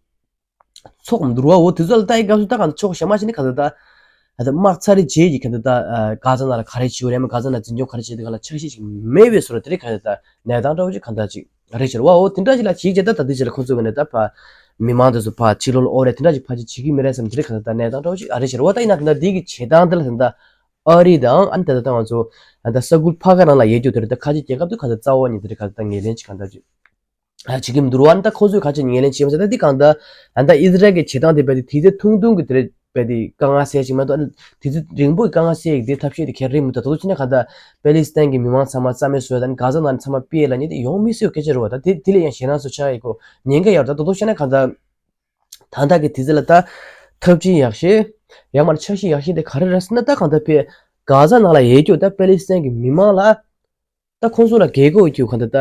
ཚོགས་མི་འདུག་ར། འོ་དེ་ཚོ་ལ་ད་ཡི་སྐབས་སུ་ད་ག་ཚོད་ཕྱོགས་གཞན་མ་ཞིག་ནས་ག་ཚོད་ད་ད་དམག་ཚར་རེ་རྗེས་ཀྱི་ག་ཚོད་ད་གྷ་ཛ་ནང་ལ་ག་རེ་བྱེད་ཡོད་རེད། མ་གྷ་ཛ་ནང་འཛིན་སྐྱོང་ག་རེ་བྱེད་དེ་ག་ལ་འཆར་གཞི་ཞིག་མེད་པའི་བཟོ་འདྲ་དེ་རིགས་ག་ཚོད་ད་གནས་སྟངས་འདྲ་བོ་ཅིག་ག་ཚོད་ཅིག་རེད་ཤག་ར་བ། འོ་དེ་འདྲ་ཞིག་ལ་གཞིགས་བྱས་ད་ད་དེ་ཞིག་ལ་ཁོང་ཚོ་གི་ནས་ད་ཕ་མི་མང་དེ་ཚོ་ཕ་ཕྱི་ལོགས་ལ་འོ་རེད་དེ་འདྲ་ཞིག་ཕ་ཅིག་བྱེད་ཀྱི་མི་རེད་བསམ་དེ་རིགས་ག་ཚོད་ད་གནས་སྟངས་འདྲ་བོ་ཅིག་ཨ་རེད་ཤག་ར་བ། ད་ཡིན་ན་ད་ད་དེ་གི་བྱེད་སྟངས་དེ་ལ་ད་ད་ཨ་རི་དང་ཨ་ནི་ད་ད་ད་ང་ཚོ་ད་ས་ཁུལ་ཕ་ག་ནང་ལ་ཡོད་རྒྱུ་དེ་རེད། ད་ཁ་ཆེ་རྒྱལ་ཁབ་དེ་ག་ཚོད་རྩ་བ་ཉིད་དེ་རིགས་ག་ཚོད་ད་ངོས་ལེན་ཅིག་ག་ཚོད་ད་ཅིག་ཨ་བྱེད་ཀྱི་མི་འདུག་ར་བ། ཨ་ནི་ད་ཁོ་ཚོས་ག་ཚོད་ངོས་ལེན་བྱེད་མ་ཟེར། ད་འདི་གང་ལྟར་ཨ་ནི་ད་ཨི་ཟི་རལ་གྱི་བྱེད་སྟངས་དེ་རྦད་དེ་དུས་ཚོད་ཐུང་ཐུང་གི་དེ་རེད། རྦད་དེ་དཀའ་ངལ་སེལ་ཞིག་མ་གཏོགས་ཨ་ནི་དུས་ཚོད་རིང་པོའི་དཀའ་ངལ་སེལ་ཡག་དེ་ཐབས་ཤེས་དེ་གལ་རེད་མི་འདུག་ད་དུང་ཕྱིན་ན་གང་ལྟར་པེ་ལི་སི་ཐན་གྱི་མི་མང་ཚང་མ་རྩ་མེད་བཟོ་ཡ་དང་གྷ་ཛ་ནང་ཚང་མ་སྤེལ་ལབ་མཁན་དེ་ཡོང་མི་སྲིད་པའི་སྐད་ཆ་རེད་བ། ད་དེ་དེ་ལས་ཡང་ཞེད་སྣང་བཟོ་ཆགས་ཡག་གི་ཉེན་ཁ་ཡོད་རེད། ད་དུང་ཕྱིན་ན་གང་ལྟར་ད་ལྟ་གི་དུས་ཚོད་ལ་ད་ཐབས་ཇུས་ཡག་ཤོས་ཡང་མིན་འཆར་གཞི་ཡག་ཤོས་དེ་ག་རེ་རེད་ཟེར་ན། ད་གང་ལྟར་ཕ་གྷ་ཛ་ནང་ལ་ཡོད་རྒྱུ་ད་པེ་ལི་སི་ཐན་གྱི་མི་མང་ལ་ད་ཁོང་ཚོ་ལ་དགོས་མཁོ་ཡོད་རྒྱུ་གང་ལྟར་ད།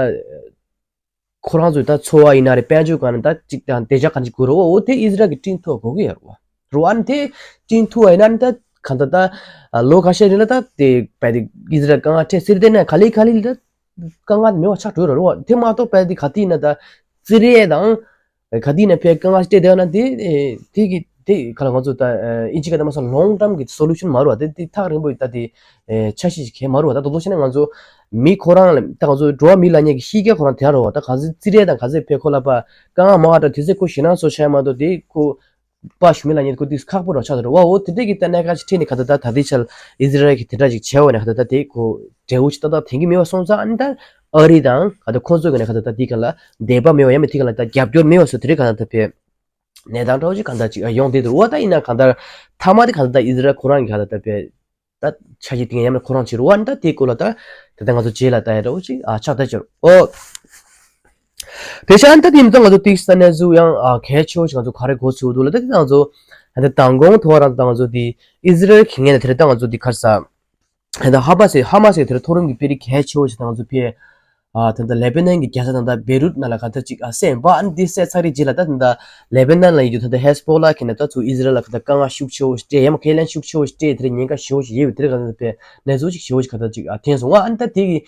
ཁོ་རང་ཚོའི་ད་འཚོ་བ་ཡིན་ན་རེད། དཔལ་འབྱོར་སྒང་ནས་ད་ཅིག་དང་བདེ་འཇགས་གང་ཅིག་དགོས་རེད་བ། འོ་དེ་ཨི་ཟི་རལ་གྱིས་སྤྲིན་ཐུབ་དགོས་ཀྱི་ཡོད་རེད་བ། རེད་བ། ཨ་ནི་དེ་སྤྲིན་ཐུབ་པ་ཡིན་ན་ཨ་ནི་ད་གང་ལྟར་ད་ལོ་ཁ་ཤས་རིང་ལ་ད་དེ་རྦད་དེ་ཨི་ཟི་རལ་དཀའ་ངལ་འཕྲད་སྲིད་དེ་ནས་ག་ལེ་ག་ལེ་ལ་ད་དཀའ་ངལ་མེད་པ་ཆགས་འགྲོ་རེད་བ། དེ་མ་གཏོགས་རྦད་དེ་ག་དུས་ཡིན་ན་ད་སི་རི་ཡ་དང་ག་དུས་ཡིན་ན་ཕའི་དཀའ་ངལ་འཕྲད་བསྡད་ཡོད་ན་དེ་དེ་གི་དེ་ག་ལ་ང་ཚོ་ད་ཨིན་ཇི་སྐད་ད་མ་སོང་long term་གི་solution་མ་རེད་བ། དེ་དེ་ཐག་རིང་པོ་ཡི་ད་དེ་འཆར་གཞི་ཞིག་གང་ཡང་མ་རེད་བ། ད་དོ་དོ་བྱས་ན་ང་ཚོ་མི་ཁོ་རང་ལ་ད་ང་ཚོ་འགྲོ་བ་མི་ལབ་མཁན་གྱི་གཤིས་ཀ་ཁོ་རང་དེ་རེད་བ། ད་ག་ཚོད་ཙི་རེ་དང་ག་ཚོད་ཕེ་ཁོ་ལ་པ་དཀའ་ངལ་མང་བ་འདྲ་དུས་ཚོད་ཁོ་ཞེད་སྣང་བཟོ་ཆགས་ཡ་མ་གཏོགས་དེ་ཁོ་པ་ཞུ་མི་ལབ་མཁན་ཁོ་དུས་ཁག་པོ་རང་ཆགས་འདུག་རེད་བ། འོ་དེ་འདྲས་ཀྱི་ད་གནད་འགག་ཅིག་འཕྲད་ནས་ག་ད་ད་ད་ལྟའི་ཆར་ཨི་ཟི་རལ་གྱིས་དེ་འདྲ་ཅིག་བྱས་པ་ནས་ག་ད་ད་དེ་ཁོ་འབྲས་བུ་ཅིག་ཏག་ཏག་ཐོན་གྱི་མེད་པ་སོང་ཙང་ཨ་ནི་ད་ཨ་རི་དང་ག་ད་ཁོ་ཚོ་གི་ནས་ག་ད་ད་དེ་ག་ལ་འདོད་པ་མེད་པ་ཡང་མེད་དེ་ག་ལ་ད་རྒྱབ་སྐྱོར་མེད་པ་སོགས་དེ་རིགས་ག་ད་ད་ཕེ་གནས་སྟངས་འདྲ་བོ་ཅིག་གང་ལྟར་ཅིག་ཡོང་བསྡད་འདུག་རེད་བ། ད་ཡིན་ན་གང་ལྟར་མཐའ་མ་དེ་གང་ལྟར་ད་ཨི་ཟི་རལ་ཁོ་རང་གིས་གང་ལྟར་ད་དཔེ་ད་འཆར་གཞི་དེ་ངས་ཡང་ན་ཁོ་རང་བྱེད་རེད་བ། ད་དེའི་སྐོར་ལ་ད་ད་ལྟ་ང་ཚོ་རྗེས་ལ་ད་ཡ་འདྲ་བོ་ཅིག་ཨ་ཆགས་བསྡད་ཀྱི་རེད། ཨོ། དེ་བྱས་ད་དེ་མི་ཚོ་ང་ཚོ་ཏིག་ས་གནས་ཚུལ་ཡང་ཨ་གལ་ཆེ་བོ་ཞིག་ང་ཚོ་ག་རེ་གོ་ཚུལ་འདུག་ལ། ད་དེ་ང་ཚོ་ད་ལྟ་མདང་དགོང་ཐོག་རང་ད་ང་ཚོ་དེ་ཨི་ཟི་རལ་གྱི་ངོས་ནས་དེ་རེད། ད་ང་ཚོ་དེ་ག་རེ་ཟ། ད་ཧ་མ་སི་ཧ་མ་སི་དེར་མཐོ་རིམ་གྱི་དཔོན་རིགས་གལ་ཆེ་བོ་ཞིག་དང་ང་ཚོ་ཕེ། ཨ་ད་ལྟ་ལེ་པེ་ནན་གྱི་རྒྱལ་ས་དང་ད་བེ་རུད་ནང་ལ་ག་ད་ཅིག་ཨ་གསན་པ། ཨ་ནི་འདི་གསན་ཚར་རེད་རྗེས་ལ་ད་ད་ལེ་པེ་ནན་ལ་ཡོད་རྒྱུ་ད་ད་ཧེ་སི་པོ་ལ་གི་ནས་ད་ཚུར་ཨི་ཟི་རལ་ལ་ག་ད་དཀའ་ངལ་ཤུགས་ཆེ་བོ་ཞིག་སྤྲད། ཡང་མ་ཁས་ལེན་ཤུགས་ཆེ་བོ་ཞིག་སྤྲད། དེ་རིང་ཉེན་ཁ་ཞེ་བོ་ཞིག་ཡོད་པའི་དེ་རིང་ག་ད་ཕེ་གནས་ཚུལ་ཅིག་ཞེ་བོ་ཞིག་ག་ད་ཅིག་ཨ་ཐོན་སོང་བ། ཨ་ནི་ད་དེ་གི་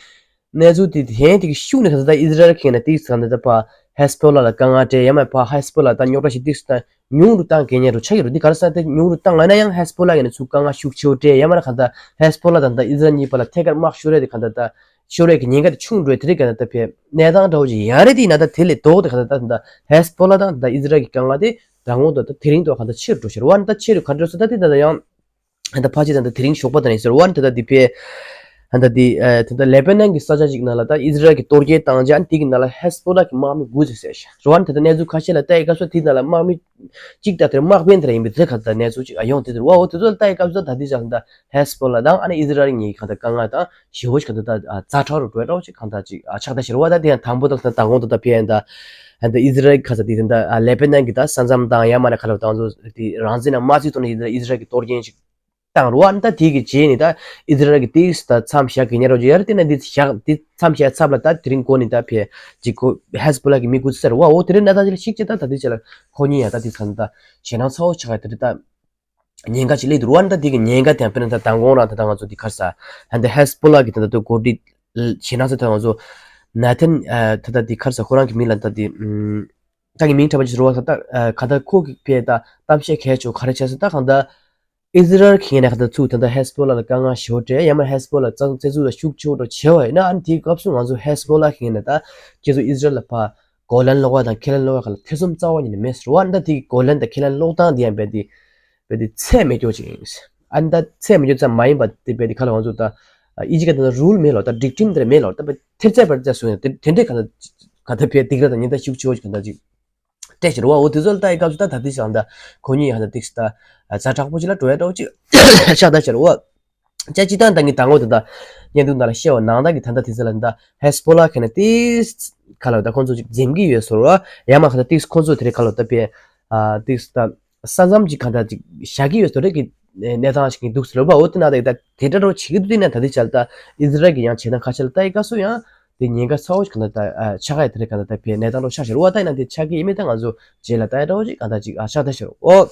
གནས་ཚུལ་དེ་ཧེ་དེ་གི་ཤུགས་ནས་ག་ད་ད་ཨི་ཟི་རལ་གི་ནས་ཏིག་ས་ག་ད་ད་ཕ་ཧེ་སི་པོ་ལ་ལ་དཀའ་ངལ་སྤྲད། ཡང་མ་ཕ་ཧེ་སི་པོ་ལ་ད་རྙོག་དྲ་ཞིག་ཏིག་ས་ད། ཉུང་རུ་བཏང་གི་ཉེན་རུ་ཆགས་ཀྱི་རེད། འདི་ག་རེ་ཟེར་ན་དེ་ཉུང་རུ་བཏང་ང་ན་ཡང་ཧེ་སི་པོ་ལ་ཡིན་ན་ཚུར་དཀའ་ངལ་ཤུགས་ཆེ་བོ་སྤྲད། ཡང་མིན་ན་གང་ལྟར་ཧེ་སི་པོ་ལ་དང་ད་ཨི་ཟི་རལ་གཉིས་བར་ལ་ཐད་ཀར་དམག་ཤོར་ཡ་དེ་གང་ལྟར་ད་ཤོར་ཡ་གི་ཉེན་ཁ་དེ་ཆུང་འགྲོ་ཡ་དེ་རིགས་གང་ལྟར་ད་ཕེ་གནས་སྟངས་འདྲ་བོ་ཅིག་ཡང་རེད། དེ་ཡིན་ན་ད་དེ་ལས་ལྡོག་སྟེ་གང་ལྟར་ད་ད་ཧེ་སི་པོ་ལ་དང་ད་ཨི་ཟི་རལ་གྱི་དཀའ་ངལ་དེ་མདང་དགོང་དང་ད་དེ་རིང་དུ་གང་ལྟར་ཆེ་རུ་འགྲོ་ཤར་བ། ད་ཆེ་རུ་ག་འདྲ་སོང་ད་དེ་ད་ད་ཡང་ད་ཕལ་ཆེར་ད་ད་དེ་རིང་ཞོགས་པ་དང་ཡིན་ཟེར་བ། ད་ད་དེ་ཕེ་ད་ད་དེ་ད་ད་ལེ་པེ་ནན་གྱི་ས་ཆ་ཅིག་ནང་ལ་ད་ཨི་ཟི་རལ་གྱི་གཏོར་རྒོལ་བཏང་རྗེས་ཨ་ནི་དེ་གི་ནང་ལ་ཧེ་སི་པོ་ལ་གི་དམག་མི་དགུ་ཙམ་བསད་ཤག་རེད་བ། ད་ད་གནས་ཚུལ་ཁ་ཤས་ལ་ལྟ་ཡི་སྐབས་སུ་དེ་ནང་ལ་དམག་མི་གཅིག་ད་དེར་དམག་དཔོན་དེ་འདྲ་ཡིན་པའི་དེ་ག་ད་གནས་ཚུལ་ཅིག་ཨ་ཡོང་དེ་དེར་བ། འོ་དེ་ཚོ་ལ་ལྟ་ཡི་སྐབས་སུ་ད་ད་དེ་ཅག་ད་ཧེ་སི་པོ་ལ་དང་ཨ་ནི་ཨི་ཟི་རལ་གཉིས་ཀྱི་ག་ད་དཀའ་ངལ་དང་ཞེ་བོ་ཞིག་ག་ད་ད་ཛ་དྲག་རུ་འགྲོ་ཡ་འདྲ་བོ་ཅིག་ག་ད་ཅིག་ཨ་ཆགས་ད་ཤེར་བ། ད་དེ་ཡང་དང་པོ་དང་ད་དང་པོ་ད་ད་ཕེ་ཡ་ད་ད་ཨི་ཟི་རལ་ག་ས་དེ་ད་ད་ལེ་པེ་ནན་གྱི་ད་ས་མཚམས་དང་ཡང་མ་ན་ག་ལ་དང་ཚོ་དེ་རང་བཙན་ན་མ་བརྩི་ཐོག་ནས་ཨི་ཟི་རལ་གྱི་གཏོར་སྐྱོན་ཞིག་བཏང་རུ་བ། ད་དེ་གི་རྗེས་ནས་ད་ཨི་ཟི་རལ་གྱི་ཏིག་ས་ད་མཚམས་བཞག་གི་ཉེན་རོགས་ཀྱི་ཡར་དེ་ན་འདི་བཞག་འདི་མཚམས་བཞག་ཚབ་ལ་ད་དེ་རིང་འགོ་ནས་ད་ཕེ་ཅིག་གོ་ཧེ་སི་པོ་ལ་གི་མི་དགུ་ཙམ་ཟེར་བ། འོ་དེ་རིང་གནས་སྟངས་ཅིག་ལ་ཤིག་ཅེ་ད་ད་དེ་ཅེ་ལ་ཁོ་གཉིས་ཡང་ད་དེ་ཚ་ན་ད་ཞེད་སྣང་ཚ་བོ་ཆགས་ཡ་དེ་རེད། ད་ཉེན་ཁ་ཅིག་སླེབས་འདུག་རུ་བ། ད་དེ་གི་ཉེན་ཁ་དེ་ཡང་དཔེར་ན་ད་མདང་དགོང་རང་ད་ད་ང་ཚོ་དེ་ག་རེ་ཟ་ད་ཧེ་སི་པོ་ལ་གི་ད་ད་དུ་གོ་སྒྲིག་ཞེད་སྣང་ཚ་ད་ང་ཚོ་ན་ཐན་ད་ད་དེ་ག་རེ་ཟ་ཁོ་རང་གི་མིང་ལ་ད་དེ་ད་གི་མིང་གྲགས་པ་ཅིག་རུ་བ། ད་ད་ག་ད་ཁོ་གི་ཕེ་ད་གཏམ་བཤད་གལ་ཆེ་བོ་ག་རེ་བྱས་སོང་། ད་གང་ད་ཨི་ཟི་རལ་གྱི་ངོས་ནས་ག་ད་ཚུར་ད་ལྟ་ཧེ་སི་པོ་ལ་ལ་དཀའ་ངལ་ཞེ་པོ་སྤྲད། ཡང་མིན་ཧེ་སི་པོ་ལ་བཙན་བཙན་འཛུལ་ལ་ཤུགས་ཆེ་བོ་འགྲོ་བྱས་པ་ཡིན་ན། ཨ་ནི་དེའི་སྐབས་སུ་ང་ཚོ་ཧེ་སི་པོ་ལ་གི་ངོས་ནས་ད་ཁྱེད་ཚོ་ཨི་ཟི་རལ་ལ་ཕར་གོ་ལན་སློག་པ་དང་ཁས་ལེན་སློག་པ་ག་ལ་ཐེ་ཚོམ་རྩ་བ་ཉིད་ནས་མེད་ཟེར་བ། ཨ་ནི་ད་དེ་གི་གོ་ལན་དང་ཁས་ལེན་སློག་སྟངས་དེ་ཡང་རྦད་དེ་རྦད་དེ་ཚད་མེད་སྐྱོ་ཅིག་ཡིན། ཨ་ནི་ད་ཚད་མེད་སྐྱོ་ཙམ་མ་ཡིན་པ་དེ་རྦད་དེ་ག་ལ་ང་ཚོ་ད་ཨི་ཇི་ག་ད་ན་རུལ་མེད་ལོ། ད་སྒྲིག་ཁྲིམས་དེ་མེད་ལོ། ད་རྦད་ཐེབས་རྩ་བར་རྩ་སུ་ཡང་དེ་དེ་འདྲའི་ག་ད་ག་ད་ཕེ་སྡིགས་ར་དང་ཉེན་བརྡ་ཤུགས་ཆེ་བོ་ཅིག་ག་ད་ཅིག་སྤྲད་ཕྱིར་བ། འོ་དེ་ཚོ་ལ་ལྟ་ཡི་སྐབས་སུ་ད་ད་དེ་ཞག་ད་ཁོ་གཉིས་ཡང་ད་ཏིག་ས་ད་ཛ་དྲག་པོ་ཅིག་ལ་འགྲོ་ཡ་འདྲ་བོ་ཅིག་ཤག་ད་ཕྱིར་བ། ཅ་ཅི་ཏང་ཏང་གི་དང་པོ་དེ་ད་བརྙན་ཐུང་ནང་ལ་བཤད་པ་ནང་ད་གི་ད་ད་དེ་ཚོ་ལ་ད་ཧེ་སི་པོ་ལ་གི་ནས་ཏིག་ས་ག་ལ་ད་ཁོང་ཚོ་ཅིག་འཛེམ་གི་ཡོད་ཟེར་བ། ཡང་མ་ག་ད་ཏིག་ས་ཁོང་ཚོ་དེ་རེད་ག་ལ་ད་པེ་ཏིག་ས་ད་ས་མཚམས་ཅིག་ག་ད་ཅིག་བཞག་གི་ཡོད་ཟེར་རེད་གི་གནས་སྟངས་ཤིག་གི་འདུག་ཟེར་བ། འོ་དེ་ན་ད་གི་ད་དེ་འདྲ་འདྲ་བོ་བྱེད་ཀྱི་འདུག་དེ་ན་ད་དེ་ཆ་ལ་ད་ཨི་ཟི་རལ་གི་ཡང་བྱེད་སྟངས་ཁ་ཤས་ལ་ལྟ་ཡི་སྐབས་སུ་ཡང་དེ་ཉེན་ཁ་ཚ་བོ་ཞིག་ག་ད་ད་ཆགས་ཡ་དེ་རེད། ག་ད་ད་པེ་གནས་སྟངས་འདྲ་ཆགས་ཤག་རེད་བ། ད་ཡིན་ན་དེ་ཆགས་ཀྱི་ཡིན་མིན་ད་ང་ཚོ་རྗེས་ལ་ལྟ་ཡ་འདྲ་བོ་ཅིག་ག་ད་ཅིག་ཨ་ཆགས་ད་ཤག་རེད། འོ།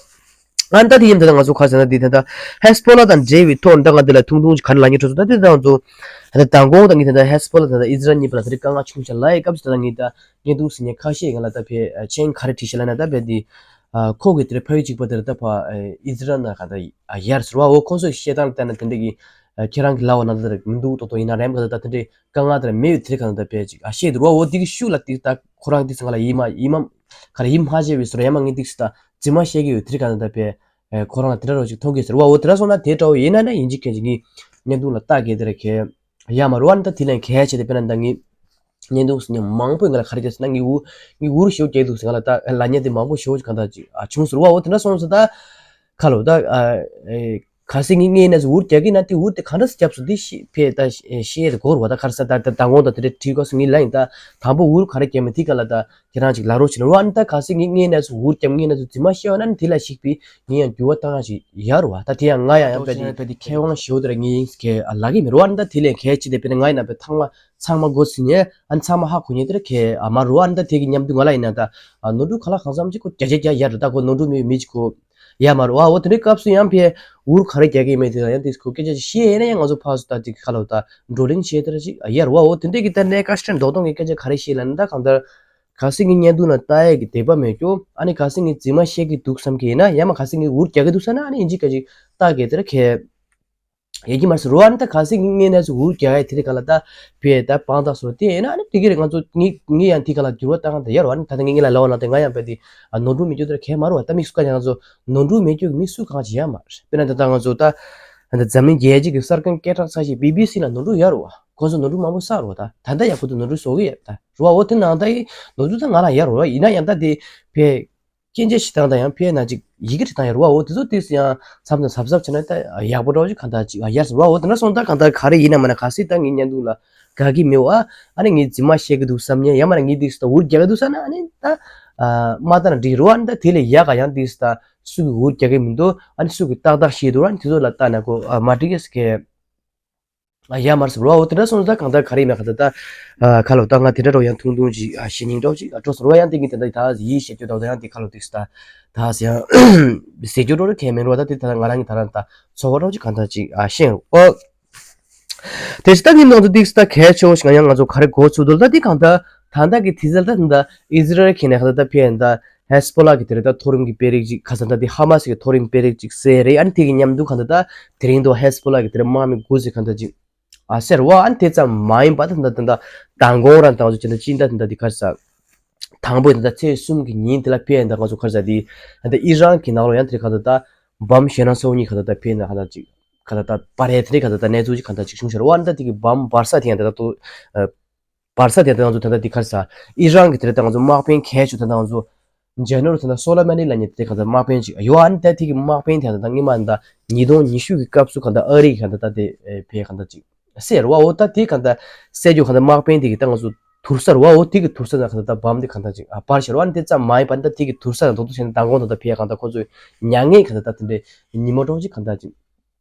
ཨ་ནི་ད་དེ་ཡིན་ད་ང་ཚོ་ཁ་སང་ད་དེ་ད་ལྟ་ཧེ་སི་བྷོ་ལ་དང་འབྲེལ་བའི་ཐོག་ནས་ད་ང་འདི་ལ་ཐུང་ཐུང་ཅིག་ག་རེ་ལབ་སྙིང་བྲོ་སོང་ད་དེ་ད་ང་ཚོ་ད་ལྟ་མདང་དགོང་ད་ངས་ད་ལྟ་ཧེ་སི་བྷོ་ལ་དང་ད་ཨི་ཟི་རལ་གཉིས་བར་ལ་དེ་རིང་དཀའ་ངལ་བྱུང་ཤག་ལབ་ཡས་སྐབས་སུ་ད་ལྟ་ངས་ད་བརྙན་ཐུང་ཟིན་མཁན་ཁ་ཤས་ང་ལ་ད་ཕེ་མཆན་ག་རེ་བྲིས་ཤག་ལབ་ན་ད་ཕེ་དེ་ཁོ་གི་དེ་རེད་ཕ་ཡུལ་གཅིག་པ་དེ་རེད་ད་ཕ་ཨི་ཟི་རལ་ན་ག་ད་ཡར་ཟེར་བ་འོ་ཁོང་ཚོས་བཤད་སྟངས་ལ་བལྟས་ན་དེ་འདྲ་གི་ཁྱེད་རང་གི་ལབ་པ་ན་ད་དེ་རེད་མི་འདུག་ཏོག་ཏོག་ཡིན་ན་རེམ་ག་ད་ད་དེ་འདྲའི་དཀའ་ངལ་དེ་རེད་མེད་ཡོད་དེ་རེད་ག་ད་ད་ཕེ་ཅིག་ཨ་བཤད་འདུག་བ་འོ་དེ་གི་ཤུགས་ལ་དེ་ད་ཁོ་རང་དེ་ཚོ་ང་ལ་ཡིད་མ་ཡིད་མ་ག་རེ་ཡིད་མ་ཆེས་པའི་བཟོ་འདྲ་ཡང་མ་ངས་དེ་ཚོ་ད། རྫུན་མ་བཤད་ཀྱི་ཡོད་དེ་རིང་ག་ད་ལྟ་ཕེ་ཁོ་རང་ལ་དེ་འདྲ་རོ་ཅིག་མཐོང་གི་ཟེར་བ་འོ་དེ་འདྲ་སོང་ན་དེ་འདྲ་བོ་ཡིན་ན་ན་ཡིན་གཅིག་མཁན་གཅིག་ངས་བརྙན་ཐུང་ལ་ལྟ་གི་དེ་རེད་ཁེ་ཡ་མ་རུ་བ་ནི་ད་དེ་ལན་གལ་ཆེ་དེ་དཔེར་ན་ད་ངས་བརྙན་ཐུང་སུ་ཉམས་མང་པོས་ང་ལ་ག་རེ་བརྒྱབ་ཟེར་ན་ངས་འུ་ངས་འུར་ཞེ་པོ་རྒྱག་འདུག་ཟེར་ང་ལ་ད་ལབ་མཁན་དེ་མང་པོ་ཞེ་པོ་ཅིག་གང་ལྟར་ཅིག་ཨ་བྱུང་ཟེར་བ་འོ་དེ་འདྲ་སོང་ཟེར་ད་ཁ་ལོ་ད་ཨ། གལ་སྲིད་ངས་ངའི་ནས་འུར་རྒྱག་གི་ན་དེ་འུར་དེ་གང་འདྲ་སེ་བརྒྱབ་སོང་དེ་ཤེས་ཕེ་ད་ཤེས་དེ་གོ་རུ་བ་ད་གར་ས་ད་ད་ད་ངོ་ད་དེ་འདྲ་བྲིས་གོ་སོང་ངས་ལ་ཡིན་ད་དང་པོ་འུར་ག་རེ་རྒྱག་མི་དེ་ག་ལ་ད་ཁྱེད་རང་ཅིག་ལ་རོགས་བྱེད་ལ་རོ་ཨ་ནི་ད་གལ་སྲིད་ངས་ངའི་ནས་འུར་རྒྱབ་ངའི་ནས་རྫུན་མ་བཤད་བ་ན་ནི་དེ་ལ་ཞིག་པའི་ངས་ཡང་འགྱུར་བ་བཏང་ཡ་ཞིག་ཡ་རུ་བ་ད་དེ་ཡང་ང་ཡང་ཡང་ཕེ་དེ་ཕེ་དེ་ཁེ་དབང་ཞེ་པོ་དེ་ར་ངས་ཡིན་ཁེ་ལ་གི་མི་རུ་ཨ་ནི་ད་དེ་ལས་གལ་ཆེ་དེ་ཕེ་ནི་ང་ཡིན་ན་ཕེ་ཐང་མ་ཚང་མ་འགོ་ཚིག་ནས་ཨ་ནི་ཚང་མ་ཧ་གོ་ཉེ་དེ་ར་ཁེ་ཨ་མ་རུ་ཨ་ནི་ད་དེ་གི་མཉམ་དུ་ང་ལ་ཡིན་ན་ད་ནོར་འཁྲུལ་ག་ལ་གང་འཚམ་ཅིག་གོ་རྒྱ་རྒྱ་རྒྱ་ཡ་རུ་ད་གོ་ནོར་འཁྲུལ་མེད་མི་ཅིག་གོ། ཡ་མ་རུ་ཨ་འོ་དེ་འདྲའི་སྐབས་སུ་ཡང་ཕེ་འུར་ག་རེ་རྒྱག་གི་མེད་དེ་ལ་ཡང་དེ་སྐོར་སྐད་ཆ་ཞིག་བཤད་ཡས་ན་ཡང་ང་ཚོ་ཕར་སུ་ད་དེ་ག་ལ་ད་བགྲོ་གླེང་བྱས་དེ་ར་ཅིག་ཡར་བ་འོ་དེ་འདྲའི་གི་ད་གནད་འགག་ཤིན་རྡོག་རྡོག་གི་སྐད་ཆ་ག་རེ་བཤད་ལ་ནི་ད་གང་ལྟར་གལ་སྲིད་ངའི་བརྙན་ཐུང་ལ་ལྟ་ཡས་ཀྱི་དད་པ་མེད་ཀྱོ་ཨ་ནི་གལ་སྲིད་ངས་རྫུན་མ་བཤད་ཀྱི་འདུག་བསམ་གི་ཡིན་ན་ཡང་མ་གལ་སྲིད་ངས་འུར་རྒྱག་གི་འདུག་ས་ན་ཨ་ནི་ཡིན་གཅིག་ག་ཅིག་ལྟ་གི་དེ་ར་ཁེ། ཡ་གི་མར་སི་རོ་ཨ་ནི་ད་གལ་སྲིད་ངས་ནས་སུ་འུར་རྒྱག་ཡ་དེ་རིང་ག་ལ་ད་བས་ད་བང་ཐག་སོ་དེ་ཡིན་ན་ཨ་ནི་དེ་གི་རེད་ང་ཚོ་ངས་ངས་ཡང་དེ་ག་ལ་འགྱུར་བ་བཏང་ད་ཡར་བ་ནི་ད་ལྟ་ངས་ངས་ལ་ལ་བ་ན་དེ་ང་ཡང་བས་དེ་ནོར་འཁྲུལ་མེད་རྒྱུ་དེ་གས་མ་རུ་བ་ད་མིག་སུ་ཀ་ཡང་ང་ཚོ་ནོར་འཁྲུལ་མེད་རྒྱུ་གི་མིག་སུ་གང་ཅི་ཡ་མ་རེད་དཔེར་ན་ད་ལྟ་ང་ཚོ་ད་ད་འཛམ་གླིང་རྒྱལ་སྤྱི་གི་གསར་ཁང་སྐད་གྲགས་ཚ་ཞིག་བི་བི་སི་ལ་ནོར་འཁྲུལ་ཡ་རུ་བ་ཁོང་ཚོ་ནོར་འཁྲུལ་མང་པོ་བསགས་རུ་བ་ད་ད་ལྟ་ཡག་པོ་དུ་ནོར་འཁྲུལ་བཟོ་གི་ཡ་ད་རུ་བ་འོ་དེ་ནང་ད་ཡི་ནོར་འཁྲུལ་ད་ང་ལ་ཡ་རུ་བ་ཡིན་ན་ཡང་ད་དེ་བས། སྐྱེན་ཆ་ཞིག་བཏང་དང་ཡང་ཕེ་ན་ཅིག་ཡི་གེ་བྲི་བཏང་ཡང་རུ་བ་འོ་དེ་ཚོ་ཏིག་སི་ཡང་མཚམས་དང་གཟབ་གཟབ་བྱས་ན་ད་ཡག་པོ་འདྲ་བོ་ཅིག་གང་ལྟར་ཅིག་ཡར་སོང་རུ་བ་འོ་དེ་འདྲ་སོང་ད་གང་ལྟར་ག་རེ་ཡིན་ན་མ་ན་ག་སྲིད་ད་ངའི་བརྙན་ཐུང་ལ་དགའ་གི་མེད་བ་ཨ་ནི་ངའི་རྫུན་མ་བཤད་གི་འདུག་བསམ་ཉན་ཡང་མ་ན་ངའི་ཏིག་སི་ད་འུར་རྒྱག་གི་འདུག་ས་ན་ཨ་ནི་ད་མ་ལྟ་ན་འགྲིག་རུ་བ་ཨ་ནི་ད་དེ་ལས་ཡག་ག་ཡང་ཏིག་སི་ད་སུ་གི་འུར་རྒྱག་གི་མི་འདུག་ཨ་ནི་སུ་གི་ཏག་ཏག་བཤད་འདུག་ཨ་ནི་དེ་ཚོ་ལ་ལྟ་ན་གོ་མ་འགྲིག་གི་ཟེར་གི། ཡ་མར་སོང་རོ་འོ་དེ་འདྲ་སོང་ཙང་གང་ལྟར་ག་རེ་ཡིན་ན་ག་ད་ད་ཁ་ལོ་ད་ང་དེ་འདྲ་རོ་ཡང་ཐུང་ཐུང་ཅིག་ཞེ་སྙིང་འདྲ་ཅིག་སྤྲོ་སོང་རོ་ཡང་དེ་གི་དེ་འདྲ་ད་ཡིད་ཤེས་རྒྱུ་འདྲ་ད་ཡང་དེ་ཁ་ལོ་དེ་ད་ད་ཡང་ཟེར་རྒྱུ་འདྲ་རོ་གལ་མེད་རོ་ད་དེ་ད་ང་རང་གི་ད་རང་ད་ཚོར་བ་འདྲ་ཅིག་གང་ལྟར་ཅིག་ཤེས་རོ་ཨོ། དེ་ཅི་ད་ངི་ནང་དུ་དེ་ད་གལ་ཆེ་བོ་ཞིག་ཡང་ང་ཚོ་ག་རེ་གོ་ཚུལ་དུ་ད་དེ་གང་ལྟར་ད་ལྟ་གི་དེ་ཟེར་ད་ད་ཨི་ཟི་རལ་གི་ནས་ཁ་ད་ད་ཕེ་ད། ཧེ་སི་བྷོ་ལ་གི་དེ་རེད་ད་མཐོ་རིམ་གྱི་དཔོན་རིགས་ཅིག་ཁ་སང་ད་དེ་ཧ་མ་སི་གི་མཐོ་རིམ་དཔོན་རིགས་ཅིག་ཟེར་རེད། ཨ་ནི་དེ་གི་མཉམ་དུ་གང་ད་ད་དེ་རིང་དུ་ཧེ་སི་བྷོ་ལ་གི་དེ་རེད་དམག་མི་དགུ་ཟིག་གང་ད་ཅིག་ཨ་ཟེར་བ་ཨ་ནི་དེ་ཙམ་མ་ཡིན་པ་ད་ད་ད་ད་མདང་དགོང་རང་ད་ང་ཚོ་ཅི་ད་ཅི་ད་ད་ད་དེ་གར་ས་དང་པོ་ད་ད་ཚེས་གསུམ་གི་ཉིན་དེ་ལ་ཕེ་ད་ང་ཚོ་གར་ས་དེ་ད་ཨི་རན་གི་ནང་ལོ་ཡང་དེ་རེད་གང་ད་ད་བམ་ཞེ་ན་ཚོ་གཉིས་གང་ད་ད་ཕེ་ན་གང་ད་ཅིག་གང་ད་ད་པ་རེད་དེ་རེད་གང་ད་ད་གནས་ཚུལ་ཅིག་གང་ད་ཅིག་བྱུང་ཤར་བ་ཨ་ནི་ད་དེ་གི་བམ་འབར་ས་དེ་ཡང་ད་ད་ད། བར་ས་དེ་ད་ང་ཚོ་ད་ལྟ་འདི་གར་ས་ཨི་རན་གྱི་དེ་ད་ང་ཚོ་དམག་དཔོན་གལ་ཆེ་ད་ང་ཚོ་ཇེ་ནེ་རལ་ད་སོ་ལེ་མ་ནི་ལབ་མཁན་དེ་ག་ད་དམག་དཔོན་ཅིག་ཡོད་ཨ་ནི་ད་དེ་གི་དམག་དཔོན་དེ་ད་ད་སྔོན་མ་ད་ཉིས་སྟོང་ཉི་ཤུ་གི་སྐབས་སུ་ག་ད་ཨ་རི་གི་ག་ད་ད་དེ་ཕེ་ག་ད་ཅིག་སེ་རུ་བ་འོ་ད་དེ་ག་ད་སེ་ཇོ་ག་ད་དམག་དཔོན་དེ་གི་ད་ང་ཚོ་དུར་ས་རུ་བ་འོ་དེ་གི་དུར་ས་ད་ག་ད་ད་བམ་དེ་ག་ད་ཅིག་ཨ་པར་ཤ་རུ་བ་ཨ་ནི་དེ་ཙམ་མ་ཡིན་པ་ད་དེ་གི་དུར་ས་ད་དོ་དོ་ཤེས་ན་ད་གོང་ཚོ་ཡང་ངེ་ག་ད་ད་ཁོ་ཚོ་མྱ་ངན་ག་ད་ད་དེ་འདྲའི་ཉིན་མོ་གྲོགས་ཅིག་ག་ད་ཅིག་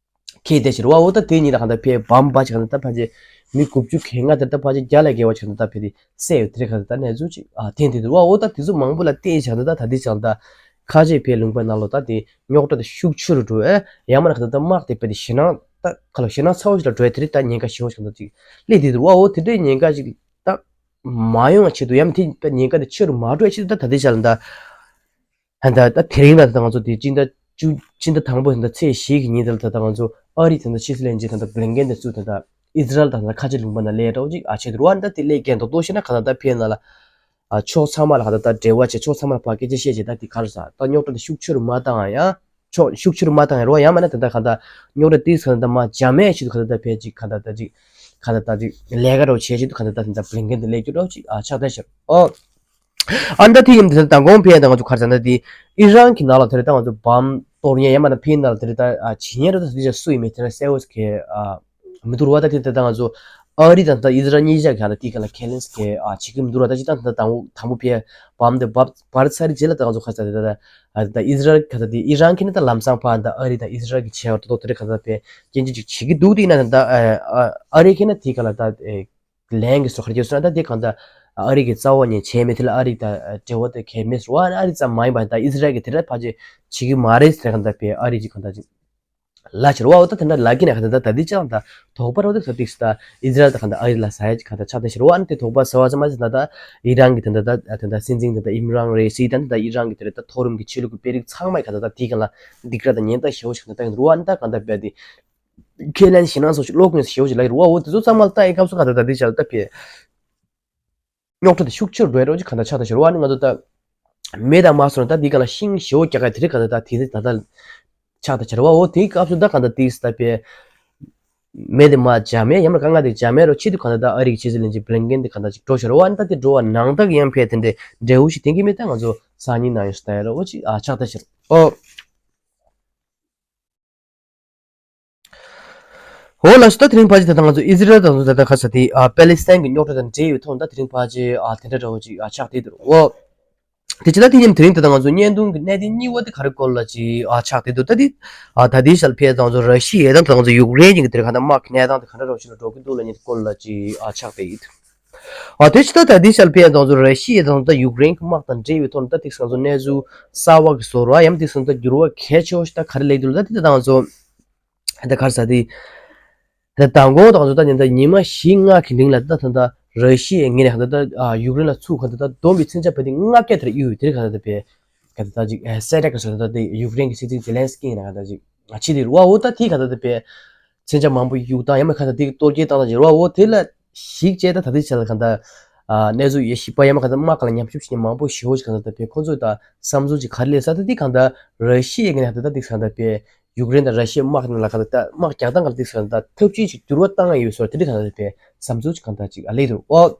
ཁྱེད་དེ་ཕྱིར་བ་འོ་ད་དེ་ཉིད་ལ་གང་ལྟར་ཕེ་བམ་པ་ཅིག་གང་ལྟར་ད་ཕ་ཅེ་མི་དགུ་བཅུ་གྱ་ལྔ་དེ་ད་ཕ་ཅེ་བརྒྱ་ལ་བརྒལ་བ་ཅིག་གང་ལྟར་ད་ཕེ་དེ་སེ་ཡོད་དེ་རེད་གང་ལྟར་ད་གནས་ཚུལ་ཅིག་ཨ་ཐེན་དེ་དུ་བ་འོ་ད་དེ་ཚོ་མང་པོ་ལ་བལྟས་ཅིག་གང་ལྟར་ད་ད་དེ་ཅིག་གང་ལྟར་ཁ་ཆེ་ཕེ་ལུང་པ་ནང་ལོ་ད་དེ་རྙོག་དྲ་དེ་ཤུགས་ཆེ་རུ་འགྲོ་ཨེ་ཡང་མ་ན་གང་ལྟར་ད་དམག་དེ་ཕེ་དེ་ཞེད་སྣང་ད་ཁ་ལོ་ཞེད་སྣང་ཚ་བོ་ཞིག་ལ་འགྲོ་ཨེ་དེ་རེད་ད་ཉེན་ཁ་ཞེ་བོ་ཞིག་གང་ལྟར་ཅིག་སླེབས་དེ་དུ་བ་འོ་དེ་འདྲའི་ཉེན་ཁ་ཅིག་ད་མ་ཡོང་བ་ཆེད་དུ་ཡང་མི་དེ་ཉེན་ཁ་དེ་ཆེ་རུ་མ་འགྲོ་ཨེ་ཆེད་དུ་ད་ད་དེ་ཅིག་གང་ལྟར། ད་ད་དེ་རིང་ལ་ད་ང་ཚོ་དེ་སྤྱི་ཟླ་བཅུ་སྤྱི་ཟླ་དང་པོ་ད་ཚེས་བཞི་གི་ཉིན་དེ་ལ་ད་ད་ང་ཚོ་ཨ་རི་ད་ཕྱི་སྲིད་བློན་ཆེན་ད་བླིན་ཀེན་དེ་ཚུར་ད་ཨི་ཟི་རལ་ད་ཁ་ཆེ་ལུང་པ་ན་སླེབས་འགྲོ་ཅིག་ཨ་ཆེད་དུ་རུ་བ་ད་དེ་སླེབས་མཁན་ད་ལྟོས་ཤེ་ན་ག་ད་ད་ཕེ་ན་ལ་ཕྱོགས་ཚང་མ་ལ་ག་ད་ད་འབྲེལ་བ་བྱེད་ཕྱོགས་ཚང་མ་ལ་ཕ་སྐད་ཆ་བཤད་བྱེད་ད་དེ་ག་རེ་ཟ་ད་རྙོག་དྲ་དེ་ཤུགས་ཆེ་རུ་མ་བཏང་ཡང་ཕྱོགས་ཤུགས་ཆེ་རུ་མ་བཏང་ཡང་རུ་བ་ཡང་མ་ན་ད་ད་ག་ད་རྙོག་དྲ་དེ་ག་ད་མ་འཇམ་མེད་ཆེད་དུ་ག་ད་ད་ཕེ་ཅིག་ག་ད་ད་ཅིག་ག་ད་ད་ཅིག་ལས་ཀ་རོ་བྱེད་ཆེད་དུ་ག་ད་ད་ད་བླིན་ཀེན་དེ་སླེབས་རྒྱུ་རོ་ཅིག་ཨ་ཆགས་ད་ཤར་ཨོ། ཨ་ནི་ད་དེ་ཡིན་དེ་ད་དང་གོང་ཕེ་ཡ་ད་ང་ཚོ་ག་རེ་ཟེར་ན་དེ་ཨི་རན་གྱི་ནང་ལ་དེ་རེད་ད་ང་ཚོ་བམ་གཏོར་མཁན་ཡང་མ་ད་ཕེ་ནང་ལ་དེ་རེད་ད་ཨ་བྱེད་མཁན་རེད་ད་དེ་ཅག་སུ་ཡིན་མིན་དེ་ར་གསལ་བོ་ཁེ་ཨ་མི་འདུག་ར་བ། ད་དེ་ད་ད་ང་ཚོ་ཨ་རི་དང་ད་ཨི་ཟི་རལ་གཉིས་ཆ་ག་ད་དེ་ག་ལ་ཁས་ལེན་ཁེ་ཨ་བྱེད་ཀྱི་མི་འདུག་ར། ད་ཅི་ད་ད་དང་པོ་དང་པོ་ཕེ་བམ་དེ་བབ་བར་ཚར་རྗེས་ལ་ད་ང་ཚོ་ག་རེ་ཟེར་ད་ད་ཨ་ད་ཨི་ཟི་རལ་ག་ད་དེ་ཨི་རན་གྱི་ནི་ད་ལམ་སང་ཕ་ད་ཨ་རི་དང་ཨི་ཟི་རལ་གྱི་ཆེ་བ་ད་དོ་དེ་རེད་ག་ད་ཕེ་སྐྱོན་བརྗོད་ཅིག་བྱེད་ཀྱི་འདུག་དེ་ཡིན་ན་ད་ཨ་རི་གི་ནི་དེ་ག་ལ་ད་ཨེ། ལན་གྱི་སོ་ཁར་རྒྱབ་སོང་ན་ད་དེ་གང་ལྟར་ ཨ་རི་གི་རྩ་བ་ཉིད་བྱས་མེད། དེ་ལ་ཨ་རི་དང་འབྲེལ་བ་དེ་གལ་མེད་ཟེར་བ། ཨ་རི་ཙམ་མ་ཡིན་པ་ད་ཨི་ཟི་རལ་གི་དེ་འདྲ་ཕལ་ཆེར་བྱེད་ཀྱི་མ་རེད་ཟེར་གང་ལྟར་པས་ཨ་རི་གི་གང་ལྟར་ཅིག་ལ་ཕྱིར་བ། འོ་ད་དེ་འདྲ་ལ་གི་ནས་གང་ལྟར་ད་དེ་ཅང་ད་དོགས་པ་རོ་དེ་ཚོ་ཏིག་སི་ད་ཨི་ཟི་རལ་ད་གང་ལྟར་ཨ་རི་ལ་ཟ་ཡ་ཅིག་གང་ལྟར་ཆགས་ད་ཕྱིར་བ། ཨ་ནི་དེ་དོགས་པ་ཟ་བ་ཟ་མ་ཟ་ད་ད་ཨི་རན་གི་དེ་འདྲ་ད་དེ་འདྲ་སྲིད་འཛིན་དེ་འདྲ་ཨིམ་རན་རེ་སི་ད་དེ་འདྲ་ཨི་རན་གི་དེ་འདྲ་ད་མཐོ་རིམ་གི་ཆོས་ལུགས་གི་དཔོན་རིགས་ཚང་མ་གང་ལྟར་ད་དེ་གང་ལ་འདི་ག་ད་ཉེན་བརྡ་ཞེ་བོ་ཞིག་གང་ལྟར་ད་གི་རུ་བ། ཨ་ནི་ད་གང་ལྟར་པས་དེ་ཁས་ལེན་ཞེ་ན་སོགས་ཤིག་ཀློག་ངེས་ཞེ་བོ་ཞིག་ལ་ཡི་རུ་བ། འོ་དེ་ཚོ་ཚང་མ་ལ་ད་ཨི་སྐབས་སུ་གང་ལྟར་ད་དེ་ཆགས་ད་ཕེ། རྙོག་དྲ་དེ་ཤུགས་ཆེ་རུ་འགྲོ་ཡ་རོ་ཅིག་གང་ལྟར་ཆགས་ད་ཕྱིར་བ། ཨ་ནི་ང་ཚོ་ད་མེ་དང་མ་སོང་ད་འདི་ག་ལ་ཤིང་ཞེ་བོ་རྒྱག་ག་དེ་རིགས་གང་ལྟར་ད་དེ་ད་ད་ཆགས་ད་ཕྱིར་བ། འོ་དེའི་སྐབས་སུ་ད་གང་ལྟར་དེ་ད་པས་མེ་དེ་མ་འཇམ་མེ་ཡང་མ་དཀའ་ངལ་དེ་འཇམ་མེ་རོ་ཆེད་དུ་གང་ལྟར་ད་ཨ་རི་གི་ཕྱི་སྲིད་བློན་ཆེན་བྷི་ལིན་ཀེན་དེ་གང་ལྟར་ཅིག་འགྲོ་ཕྱིར་བ། ཨ་ནི་ད་དེ་འགྲོ་བ་ནང་ད་གི་ཡང་ཕེ་དེ་འདྲའི་འབྲས་བུ་ཞིག་ཐོན་གི་མེད། ད་ང་ཚོ་སང་ཉིན་ནང་ཡོང་ས་ད་ཡ་རོ་ཅིག་ཨ་ཆགས་ད་ཕྱིར། འོ། འོ་ལགས་སོ། ད་དེ་རིང་ཕལ་ཆེར་ད་ལྟ་ང་ཚོ་ཨི་ཟི་རལ་དང་ད་ལྟ་ཁ་ས་དེ་ཨ་པེ་ལི་སི་ཐན་གྱི་རྙོག་དྲ་དང་འབྲེལ་ཡོད་ཐོག་ད་དེ་རིང་ཕལ་ཆེར་ཨ་དེ་འདྲ་འདྲ་བོ་ཅིག་ཨ་ཆགས་བསྡད་འདུག་འོ། དེ་ཅི་ད་དེ་ཉིན་དེ་རིང་ད་ལྟ་ང་ཚོ་བརྙན་ཐུང་གི་གནད་དོན་གཉིས་པ་དེ་ག་རེ་སྐོར་ལ་ཅིག་ཨ་ཆགས་བསྡད་འདུག་ད་དེ་ཨ་ད་དེའི་ཞལ་ཕེ་ད་ང་ཚོ་ར་ཤི་ཡ་དང་ད་ང་ཚོ་ཡུཀ་རེན་གཉིས་ཀྱི་དེ་རིང་གང་ལྟར་དམག་གི་གནས་སྟངས་དེ་ག་འདྲ་འདྲ་བོ་ཅིག་ལ་འགྲོ་གི་འདུག་ལབ་མཁན་དེ་སྐོར་ལ་ཅིག་ཨ་ཆགས་བསྡད་ཡོད། ཨ་དེ་ཕྱི་ད་ད་དེ་ཤར་ཕེ་ཡང་ང་ཚོ་ར་ཤི་ཡ་དང་ད་ཡུཀ་རེན་གྱི་དམག་དང་འབྲེལ་བའི་ཐོག་ནས་ད་ཏིག་ང་ཚོ་གནས་ཚུལ་གསར་བ་གི་བཟོ་འདྲ་ཡང་ཏིག་ང་ཚོ་འགྱུར་བ་གལ་ཆེ་བ་ཞིག་ད་ག་རེ་སླེབས་འདུག་ལ། ད་དེ་ད་ང་ཚོ་ད་ག་རེ་ཟ་དེ་ད་མདང་དགོང་ད་ང་ཚོ་ད་ཉིན་ད་ཉི་མ་བཞི་ལྔ་གི་རིང་ལ་ད་ད་ད་ར་ཤི་ཡའི་ངོས་ནས་ད་ད་ཡུཀ་རེན་ལ་ཚུར་ག་ད་ད་བསྡོམས་པའི་མཚོན་ཆ་བེད་དེ་ལྔ་བརྒྱ་དེར་གཡུག་ཡོད། དེ་རེད་ག་ད་ད་བེད་ག་ད་ད་ཅིག་སེ་ཏྲེག་ག་ཟེར་ད་ད་ཡུཀ་རེན་གྱི་སྲིད་འཛིན་ཛེ་ལན་སི་ཀི་ཡིན་ན་ག་ད་ཅིག་ང་ཕྱི་དེ་རུ་བ། འོ་ད་དེ་ག་ད་ད་བེད་མཚོན་ཆ་མང་པོ་གཡུག་སྟངས་ཡང་མིན་གང་ལྟར་དེ་གི་གཏོར་སྐྱོན་བཏང་སྟངས་ཅིག་རེད་བ། འོ་དེ་ལ་གཞིགས་བྱས་ད་ད་ལྟའི་ཆ་ལ་གང་ལྟར་ཨ་གནས་ཚུལ་ཡ་ཞིབ་པ་ཡང་མིན་གང་ལྟར་དམག་སྒར་ལ་ཉམས་ཞིབ་བྱེད་མཁན་མང་པོ་ཞེ་པོ་ཞིག་གང་ལྟར་ད་བེད་ཁོང་ཚོས་ད་བསམ་ཚུལ་ཅིག་ག་རེ་སླེབས་ས་ད་དེ་གང་ལྟར་ར་ཤི་ཡའི་ངོས་ནས་ད་ལྟ་དེ་གང་ལྟར་བེད་ཡུཀ་རེན་དང་ར་ཤི་ཡའི་དམག་ནང་ལ་གང་ལྟར་ད་དམག་རྒྱག་སྟངས་གང་ལྟར་དེ་གང་ལྟར་ཐབས་ཇུས་ཅིག་འགྱུར་བ་བཏང་ཡོད་བཟོ་འདྲ་དེ་འདྲ་གང་ལྟར་བེད་བསམ་ཚུལ་ཅིག་གང་ལྟར་ཅིག་ཨ་སླེབས་འདུག་འོ།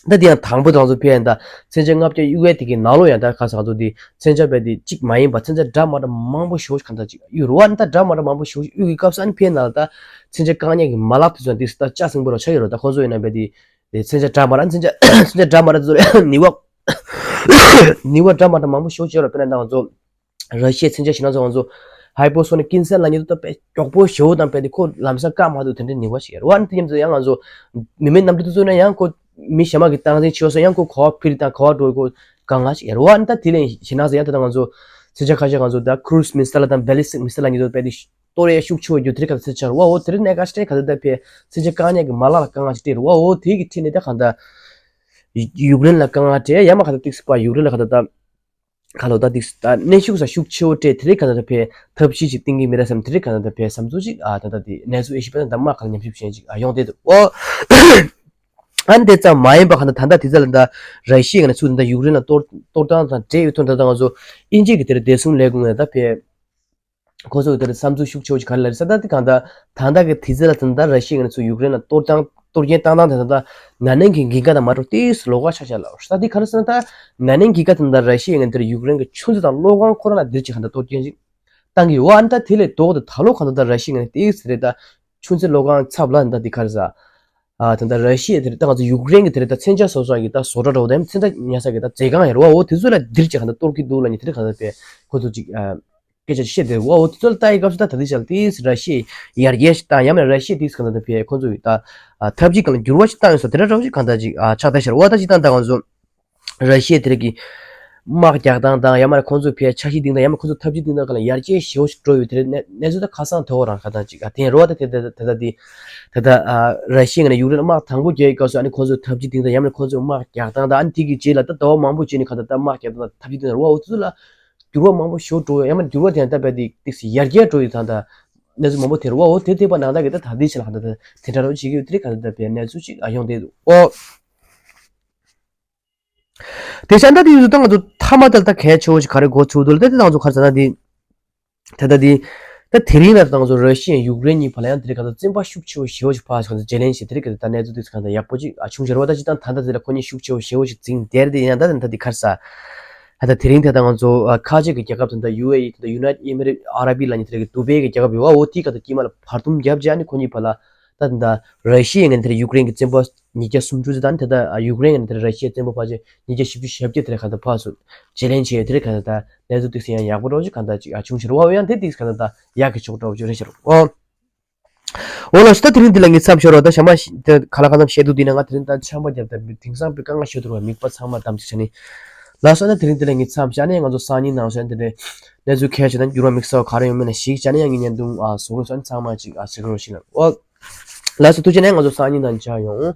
ད་དེ་ཡང་དང་པོ་དང་ཚོ་ཕེ་ཡང་ད་མཚོན་ཆ་ལྔ་བརྒྱ་གཡུག་ཡས་དེ་གི་ནང་ལོགས་ཡང་ད་ཁ་སང་ཚོ་དེ་མཚོན་ཆ་བེད་དེ་གཅིག་མ་ཡིན་པ་མཚོན་ཆ་འདྲ་མ་འདྲ་མང་པོ་ཞེ་པོ་ཞིག་གང་ལྟར་ཅིག་གཡུག་རུ་བ། ད་འདྲ་མ་འདྲ་མང་པོ་ཞེ་པོ་ཞིག་གཡུག་གི་སྐབས་སུ་ཨ་ནི་ཕེ་ནང་ལ་ད་མཚོན་ཆ་བཀག་ཉར་གི་མ་ལག་དེ་ཚོ་དེ་ད་ལྕགས་སྲིན་པོ་རུ་ཆགས་ཡོད་རུ། ད་ཁོང་ཚོ་ཡིན་ན་བེད་དེ་དེ་མཚོན་ཆ་འདྲ་མ་འདྲ་མཚོན་ཆ་མཚོན་ཆ་འདྲ་མ་འདྲ་དེ་ཚོ་ལ་ནུས་པ་ནུས་པ་འདྲ་མ་འདྲ་མང་པོ་ཞེ་པོ་ཞིག་ཡོད་རུ། དཔེར་ན་ད་ང་ཚོ་ར་ཤི་ཡའི་མཚོན་ཆ་ཞིག་ན་ཚོ་ང་ཚོ་ཧའི་པར་སོ་ནིག་ཀི་མི་སེལ་ལབ་མཁན་དེ་ད་དཔེ་མགྱོགས་པོ་ཞེ་པོ་དང་དཔེ་དེ་ཁོ་ལམ་སང་བཀག་མ་ཐུབ་དེ་འདྲའི་ནུས་པ་ཞིག་ཡོད་རེད་བ། ཨ་ནི་དེ་ཉིན་ཚོ་ཡང་ང་ཚོ་མི་མེད་གནམ་གྲུ་དེ་ཚོ་ན་ཡང་ཁོ་མི་གཞན་མ་གི་སྟངས་འཛིན་བྱེད་སོ་ཡང་ཁོ་ག་བ་འཕུར་དང་ག་བ་འགྲོ་ཁོ་དཀའ་ངལ་ཞིག་ཡོད་རེད་བ། ཨ་ནི་ད་དེ་ལས་ཞེ་ན་ཚོ་ཡང་ད་ལྟ་ང་ཚོ་མཚོན་ཆ་ཁ་ཤས་ང་ཚོ་ད་ཀུ་རུ་སི་མི་སེལ་དང་བེ་ལི་སི་ཊིག་མི་སེལ་ལབ་མཁན་དེ་དཔེ་དེ་གཏོར་ཡ་ཤུགས་ཆེ་བ་ཡོད་དེ་རིགས་ག་ཚོད་ཆགས་རེད་བ། འོ་དེ་རིགས་གནད་འགག་ཞིག་རེད། ག་ཚོད་ད་དཔེ་མཚོན་ཆ་བཀག་ཉར་གི་མ་ལག་ལ་དཀའ་ངལ་ཞིག་འཕྲད་རེད་བ། འོ་དེ་གི་འཕྲད་ནས་ད་གང་ད་ཡུཀ་རེན་ལ་དཀའ་ངལ་འཕྲད་ཡ་མ་ག་ད་ཏིག་སི་པ་ཡུཀ་རེན་ལ་ག་ད་ད། ཁ་ལོ་ད་ཏིག་ད་གནོན་ཤུགས་ས་ཤུགས་ཆེ་བོ་སྤྲད་དེ་རིང་ག་ད་ད་ཕེ་ཐབས་ཤེས་ཤིག་བཏིང་གི་མི་རེད་བསམ་དེ་རིང་ག་ད་ད་ཕེ་བསམ་ཚུལ་ཅིག་ཨ་ད་ད་དེ་གནས་ཚུལ་ཨེ་ཤི་པ་ད་ད་དམག་ཁ་ལ་ཉམས་ཞིབ་བྱེད་ཅིག་ཨ་ཡོང་བསྡད་འདུག་ཨོ། ཨ་ནི་དེ་ཙམ་མ་ཡིན་པ་ག་ད་ད་ད་དེ་ཚ་ལ་ད་ར་ཤི་ཡ་ག་ནས་ཚུར་ད་ཡུཀ་རེན་ལ་གཏོར་གཏོར་སྟངས་དང་འབྲེལ་ཡོད་དོན་ད་ད་ང་ཚོ་དབྱིན་ཇི་གི་དེར་བདེ་སྲུང་ལས་ཁུངས་ནས་ད་ཕེ་ཁོ་ཚོ་གི་དེར་བསམ་ཚུལ་ཤུགས་ཆེ་བོ་ཅིག་ག་རེ་ལབ་རེད་ཟེར་ད་དེ་གང་ད་ད་ད་གི་དེ་ཚ་ལ་ད་ད་ར་ཤི་ཡ་ག་ནས་ཚུར་ཡུཀ་རེན་ལ་གཏོར་སྟངས་གཏོར་སྐྱོན་བཏང་སྟངས་དེ་ད་ད་ན་ནིང་གི་འགན་ཁག་དང་མ་འགྲོ་ཏིས་ལོགས་ཀ་ཆགས་ཆགས་ལ། ད་དེ་ག་རེ་ཟེར་ན་ད་ན་ནིང་འགན་ཁག་དེ་ད་ར་ཤི་ཡ་ག་ནས་དེར་ཡུཀ་རེན་གྱི་ཆུ་མཛོད་དང་གློག་ཁང་ཁོ་རང་ལ་དེར་ཅིག་གང་ད་གཏོར་སྐྱོན་ཅིག་བཏང་གི་ཡོད། ཨ་ནི་ད་དེ་ལས་ལྡོག་ཏུ་ད་ལོ་གང་ད་ད་ར་ཤི་ཡ་ག་ནས་ཏིས་རེད་ད་ཆུ་མཛོད་གློག་ཁང་ཚབ་ལ་ད་དེ་ག་རེ་ཟེར། ཨ་ད་ད་ར་ཤི་ཡ་དེར་ད་ང་ཚོ་ཡུཀ་རེན་གྱི་དེར་ད་མཚོན་ཆ་བཟོ་ས་གི་ད་བཟོ་གྲྭ་འདྲ་བོ་དང་མཚོན་ཆ་ཉར་ས་གི་ད་མཛོད་ཁང་ཡོད་རེད་བ། འོ་དེ་ཚོ་ལ་དེར་ཅིག་གང་ད་གཏོར་གི་འདུག་ལབ་ནི་དེར་གང་ད་པས་ཁོ་ཚོ་ཅིག་ཨ། སྐད་ཆ་བཤད་དེ་འོ་འོ་དེ་ཚོ་ལ་ལྟ་ཡི་སྐབས་སུ་ད་ད་ལྟའི་ཆར་དེ་ར་ཤི་ཡ་ཡར་རྒྱས་ཤིག་དང་ཡང་མིན་ར་ཤི་ཡ་དེ་གང་ད་ད་ཕེ་ཁོང་ཚོ་ཡི་ད་ཐབས་ཇུས་གང་ལ་འགྱུར་བ་ཞིག་བཏང་ཡོད་ས་དེ་འདྲ་འདྲ་བོ་ཞིག་གང་ད་ཅིག་ཆགས་བསྡད་ཤར་བ། ད་ཅིག་ད་ད་ང་ཚོ་ར་ཤི་ཡ་དེ་རིགས་ཀྱི་དམག་རྒྱག་སྟངས་དང་ཡང་མིན་ཁོང་ཚོ་ཕེ་འཆར་གཞི་བཏིང་སྟངས་ཡང་མིན་ཁོང་ཚོ་ཐབས་ཇུས་བཏིང་སྟངས་གང་ལ་ཡར་རྒྱས་ཞེ་བོ་ཞིག་འགྲོ་ཡོད་དེ་རེད། གནས་གནས་ཚུལ་ད་ཁ་སང་ཐོ་བ་རང་ཁ་ཐང་ཅིག་ཨ་དེ་རོ་བ་ད་དེ་ད་ད་ད་དེ་ད་ད་ར་ཤི་ཡ་ངས་ཡུཀ་རེན་དམག་དང་པོ་རྒྱག་ཡི་སྐབས་སུ་ཨ་ནི་ཁོང་ཚོ་ཐབས་ཇུས་བཏིང་སྟངས་ཡང་མིན་ཁོང་ཚོ་དམག་རྒྱག་སྟངས་དང་ཨ་ནི་དེ་གི་རྗེས་ལ་ད་ཟླ་བ་མང་པོ་རྗེས་ནས་གང་ད་ད་དམག་རྒྱག་སྟངས་དང་ཐབས་ཇུས་བཏིང་སྟངས་རོ་བ་འོ་དེ་ཚོ་ལ། འགྱུར་བ་མང་པོ་ཞིག་འགྲོ་ཡོད། ཡང་མིན་འགྱུར་བ་དེ་ཡང་ད་རྦད་དེ་ཏིག་ཙི་ཡར་རྒྱས་འགྲོ་ཡོད་ད་ད་གནས་ཚུལ་མང་པོ་དེ་རེད་བ། འོ་དེ་དེ་བ་ནང་ད་གི་ད་ད་དེ་ཆེ་ལ་ག་ད་ད་དེ་འདྲ་རོ་བྱེད་ཀྱི་ཡོད་དེ་རེད། ག་ད་ད་བའི་གནས་ཚུལ་ཅིག་ཨ་ཡོང་བསྡད་འདུག་འོ། དེ་ཤ་ད་དེ་ཡོད་ད་ང་ཚོ་མཐའ་མ་ད་ད་གལ་ཆེ་བོ་ཞིག་ག་རེ་གོ་ཚུགས་འདུག་ལ་ད་དེ་ད་ང་ཚོ་ག་རེ་ཟ་ད་དེ་ད་ད་དེ་ད་དེ་རིང་ལ་ད་ང་ཚོ་ར་ཤི་ཡ་ཡུཀ་རེན་གཉིས་བར་ལ་ཡང་དེ་རེད། ག་ད་བཙན་པ་ཤུགས་ཆེ་བོ་ཞེ་བོ་ཞིག་ཕར་ཞིག་ག་ད་ཇེ་ལན་ཞིག་དེ་རེད། ག་ད་ད་གནས་ཚུལ་དེ་ཚོ་ག་ད་ཡག་པོ་ཅིག་ཨ་བྱུང་ཤར་བ་ད་ཅི་ད་ད་ད་དེ་ལ་ཁོ་གཉིས་ཤུགས་ཆེ་བོ་ཞེ་བོ་ཞིག་འཛིང་དེར་དེ་ཡིན་ན་ད་ད་ད་དེ་ག་རེ་ཟ། ད་ལྟ་དེ་རིང་དེ་ལྟ་ང་ཚོ་ཨ་ཁ་ཆེ་གི་རྒྱལ་ཁབ་དེ་འདྲ་ཡུ་ཨེ་ཨི་དེ་འདྲ་ཡུ་ནའི་ཊེཌ་ཨེ་མི་རེཊ་ཨ་ར་བི་ལབ་མཁན་དེ་འདྲ་གི་དུ་བྷེ་གི་རྒྱལ་ཁབ་ཡོད་བ། འོ་དེའི་ཁ་ཐུག་དཀྱིལ་མ་ལ་བར་འདུམ་བརྒྱབ་རྗེས་ཨ་ནི་ཁོ་གཉིས་བར་ལ་ད་དེ་འདྲ་ར་ཤི་ཡའི་ངོས་ནས་དེ་འདྲ་ཡུཀ་རེན་གྱི་བཙོན་པ་ཉིས་བརྒྱ་སུམ་ཅུ་ཙམ་དང་དེ་འདྲ་ཡུཀ་རེན་ངོས་ནས་དེ་འདྲ་ར་ཤི་ཡའི་བཙོན་པ་ཕལ་ཆེར་ཉིས་བརྒྱ་བཞི་བཅུ་ཞེ་བརྒྱད་དེ་འདྲ་ག་ད་ཕར་ཚུར་ཇེ་ལན་བྱས་དེ་འདྲ་ག་ད་ད་གནས་ཚུལ་དེ་ཚོ་ཡང་ཡག་པོ་འདྲ་བོ་ཅིག་ག་ད་ཅིག་ཨ་བྱུང་ཤར་བ། འོ་ཡང་དེ་དེ་ག་ད་ད་ཡག་གི་ཕྱོགས་འདྲ་བོ་ཅིག་རེད་ཤར་འོ། འོ་ལགས་སོ། ད་དེ་རིང་འདི་ལ་ངས་མཚམས་བཞག་རོགས། ད་ཞག་མ་ཞིག་ད་ག་ལ་གང་འཚམ་བཤད་དུས་འདི་ན་ང་དེ་རིང་ད་ཆམ་པ་བརྒྱབ། ད་དེང་སང་དཔེ་དཀའ་ངལ་ཤོར་འདུག་བ། མིད་པ་ཚང་མ་བསྡམས་ཅིག་བྱས་ནས། ལགས་སོ། ད་དེ་རིང་འདི་ལ་ངས་མཚམས་བཞག་ནས། ང་ཚོ་སང་ཉིན་ནང་བཞིན་དེ་འདྲའི་གནས་ཚུལ་གལ་ཆེ་དང་འགྱུར་བ་དམིགས་བསལ་ག་རེ་ཡོང་མིན་ལ་གཞིགས་བྱས་ནས། ཡང་ངས་བརྙན་ཐུང་ཨ་བཟོ་དགོས་སོང་། ཚང་མ་ཅིག་ཨ་གཟིགས་རོགས་ཞུ་ལགས། འོ་ལགས་སོ། ཐུགས་རྗེ་ཆེ་གནང་། ང་ཚོ་སང་ཉིན་ནང་མཇལ་ཡོང་།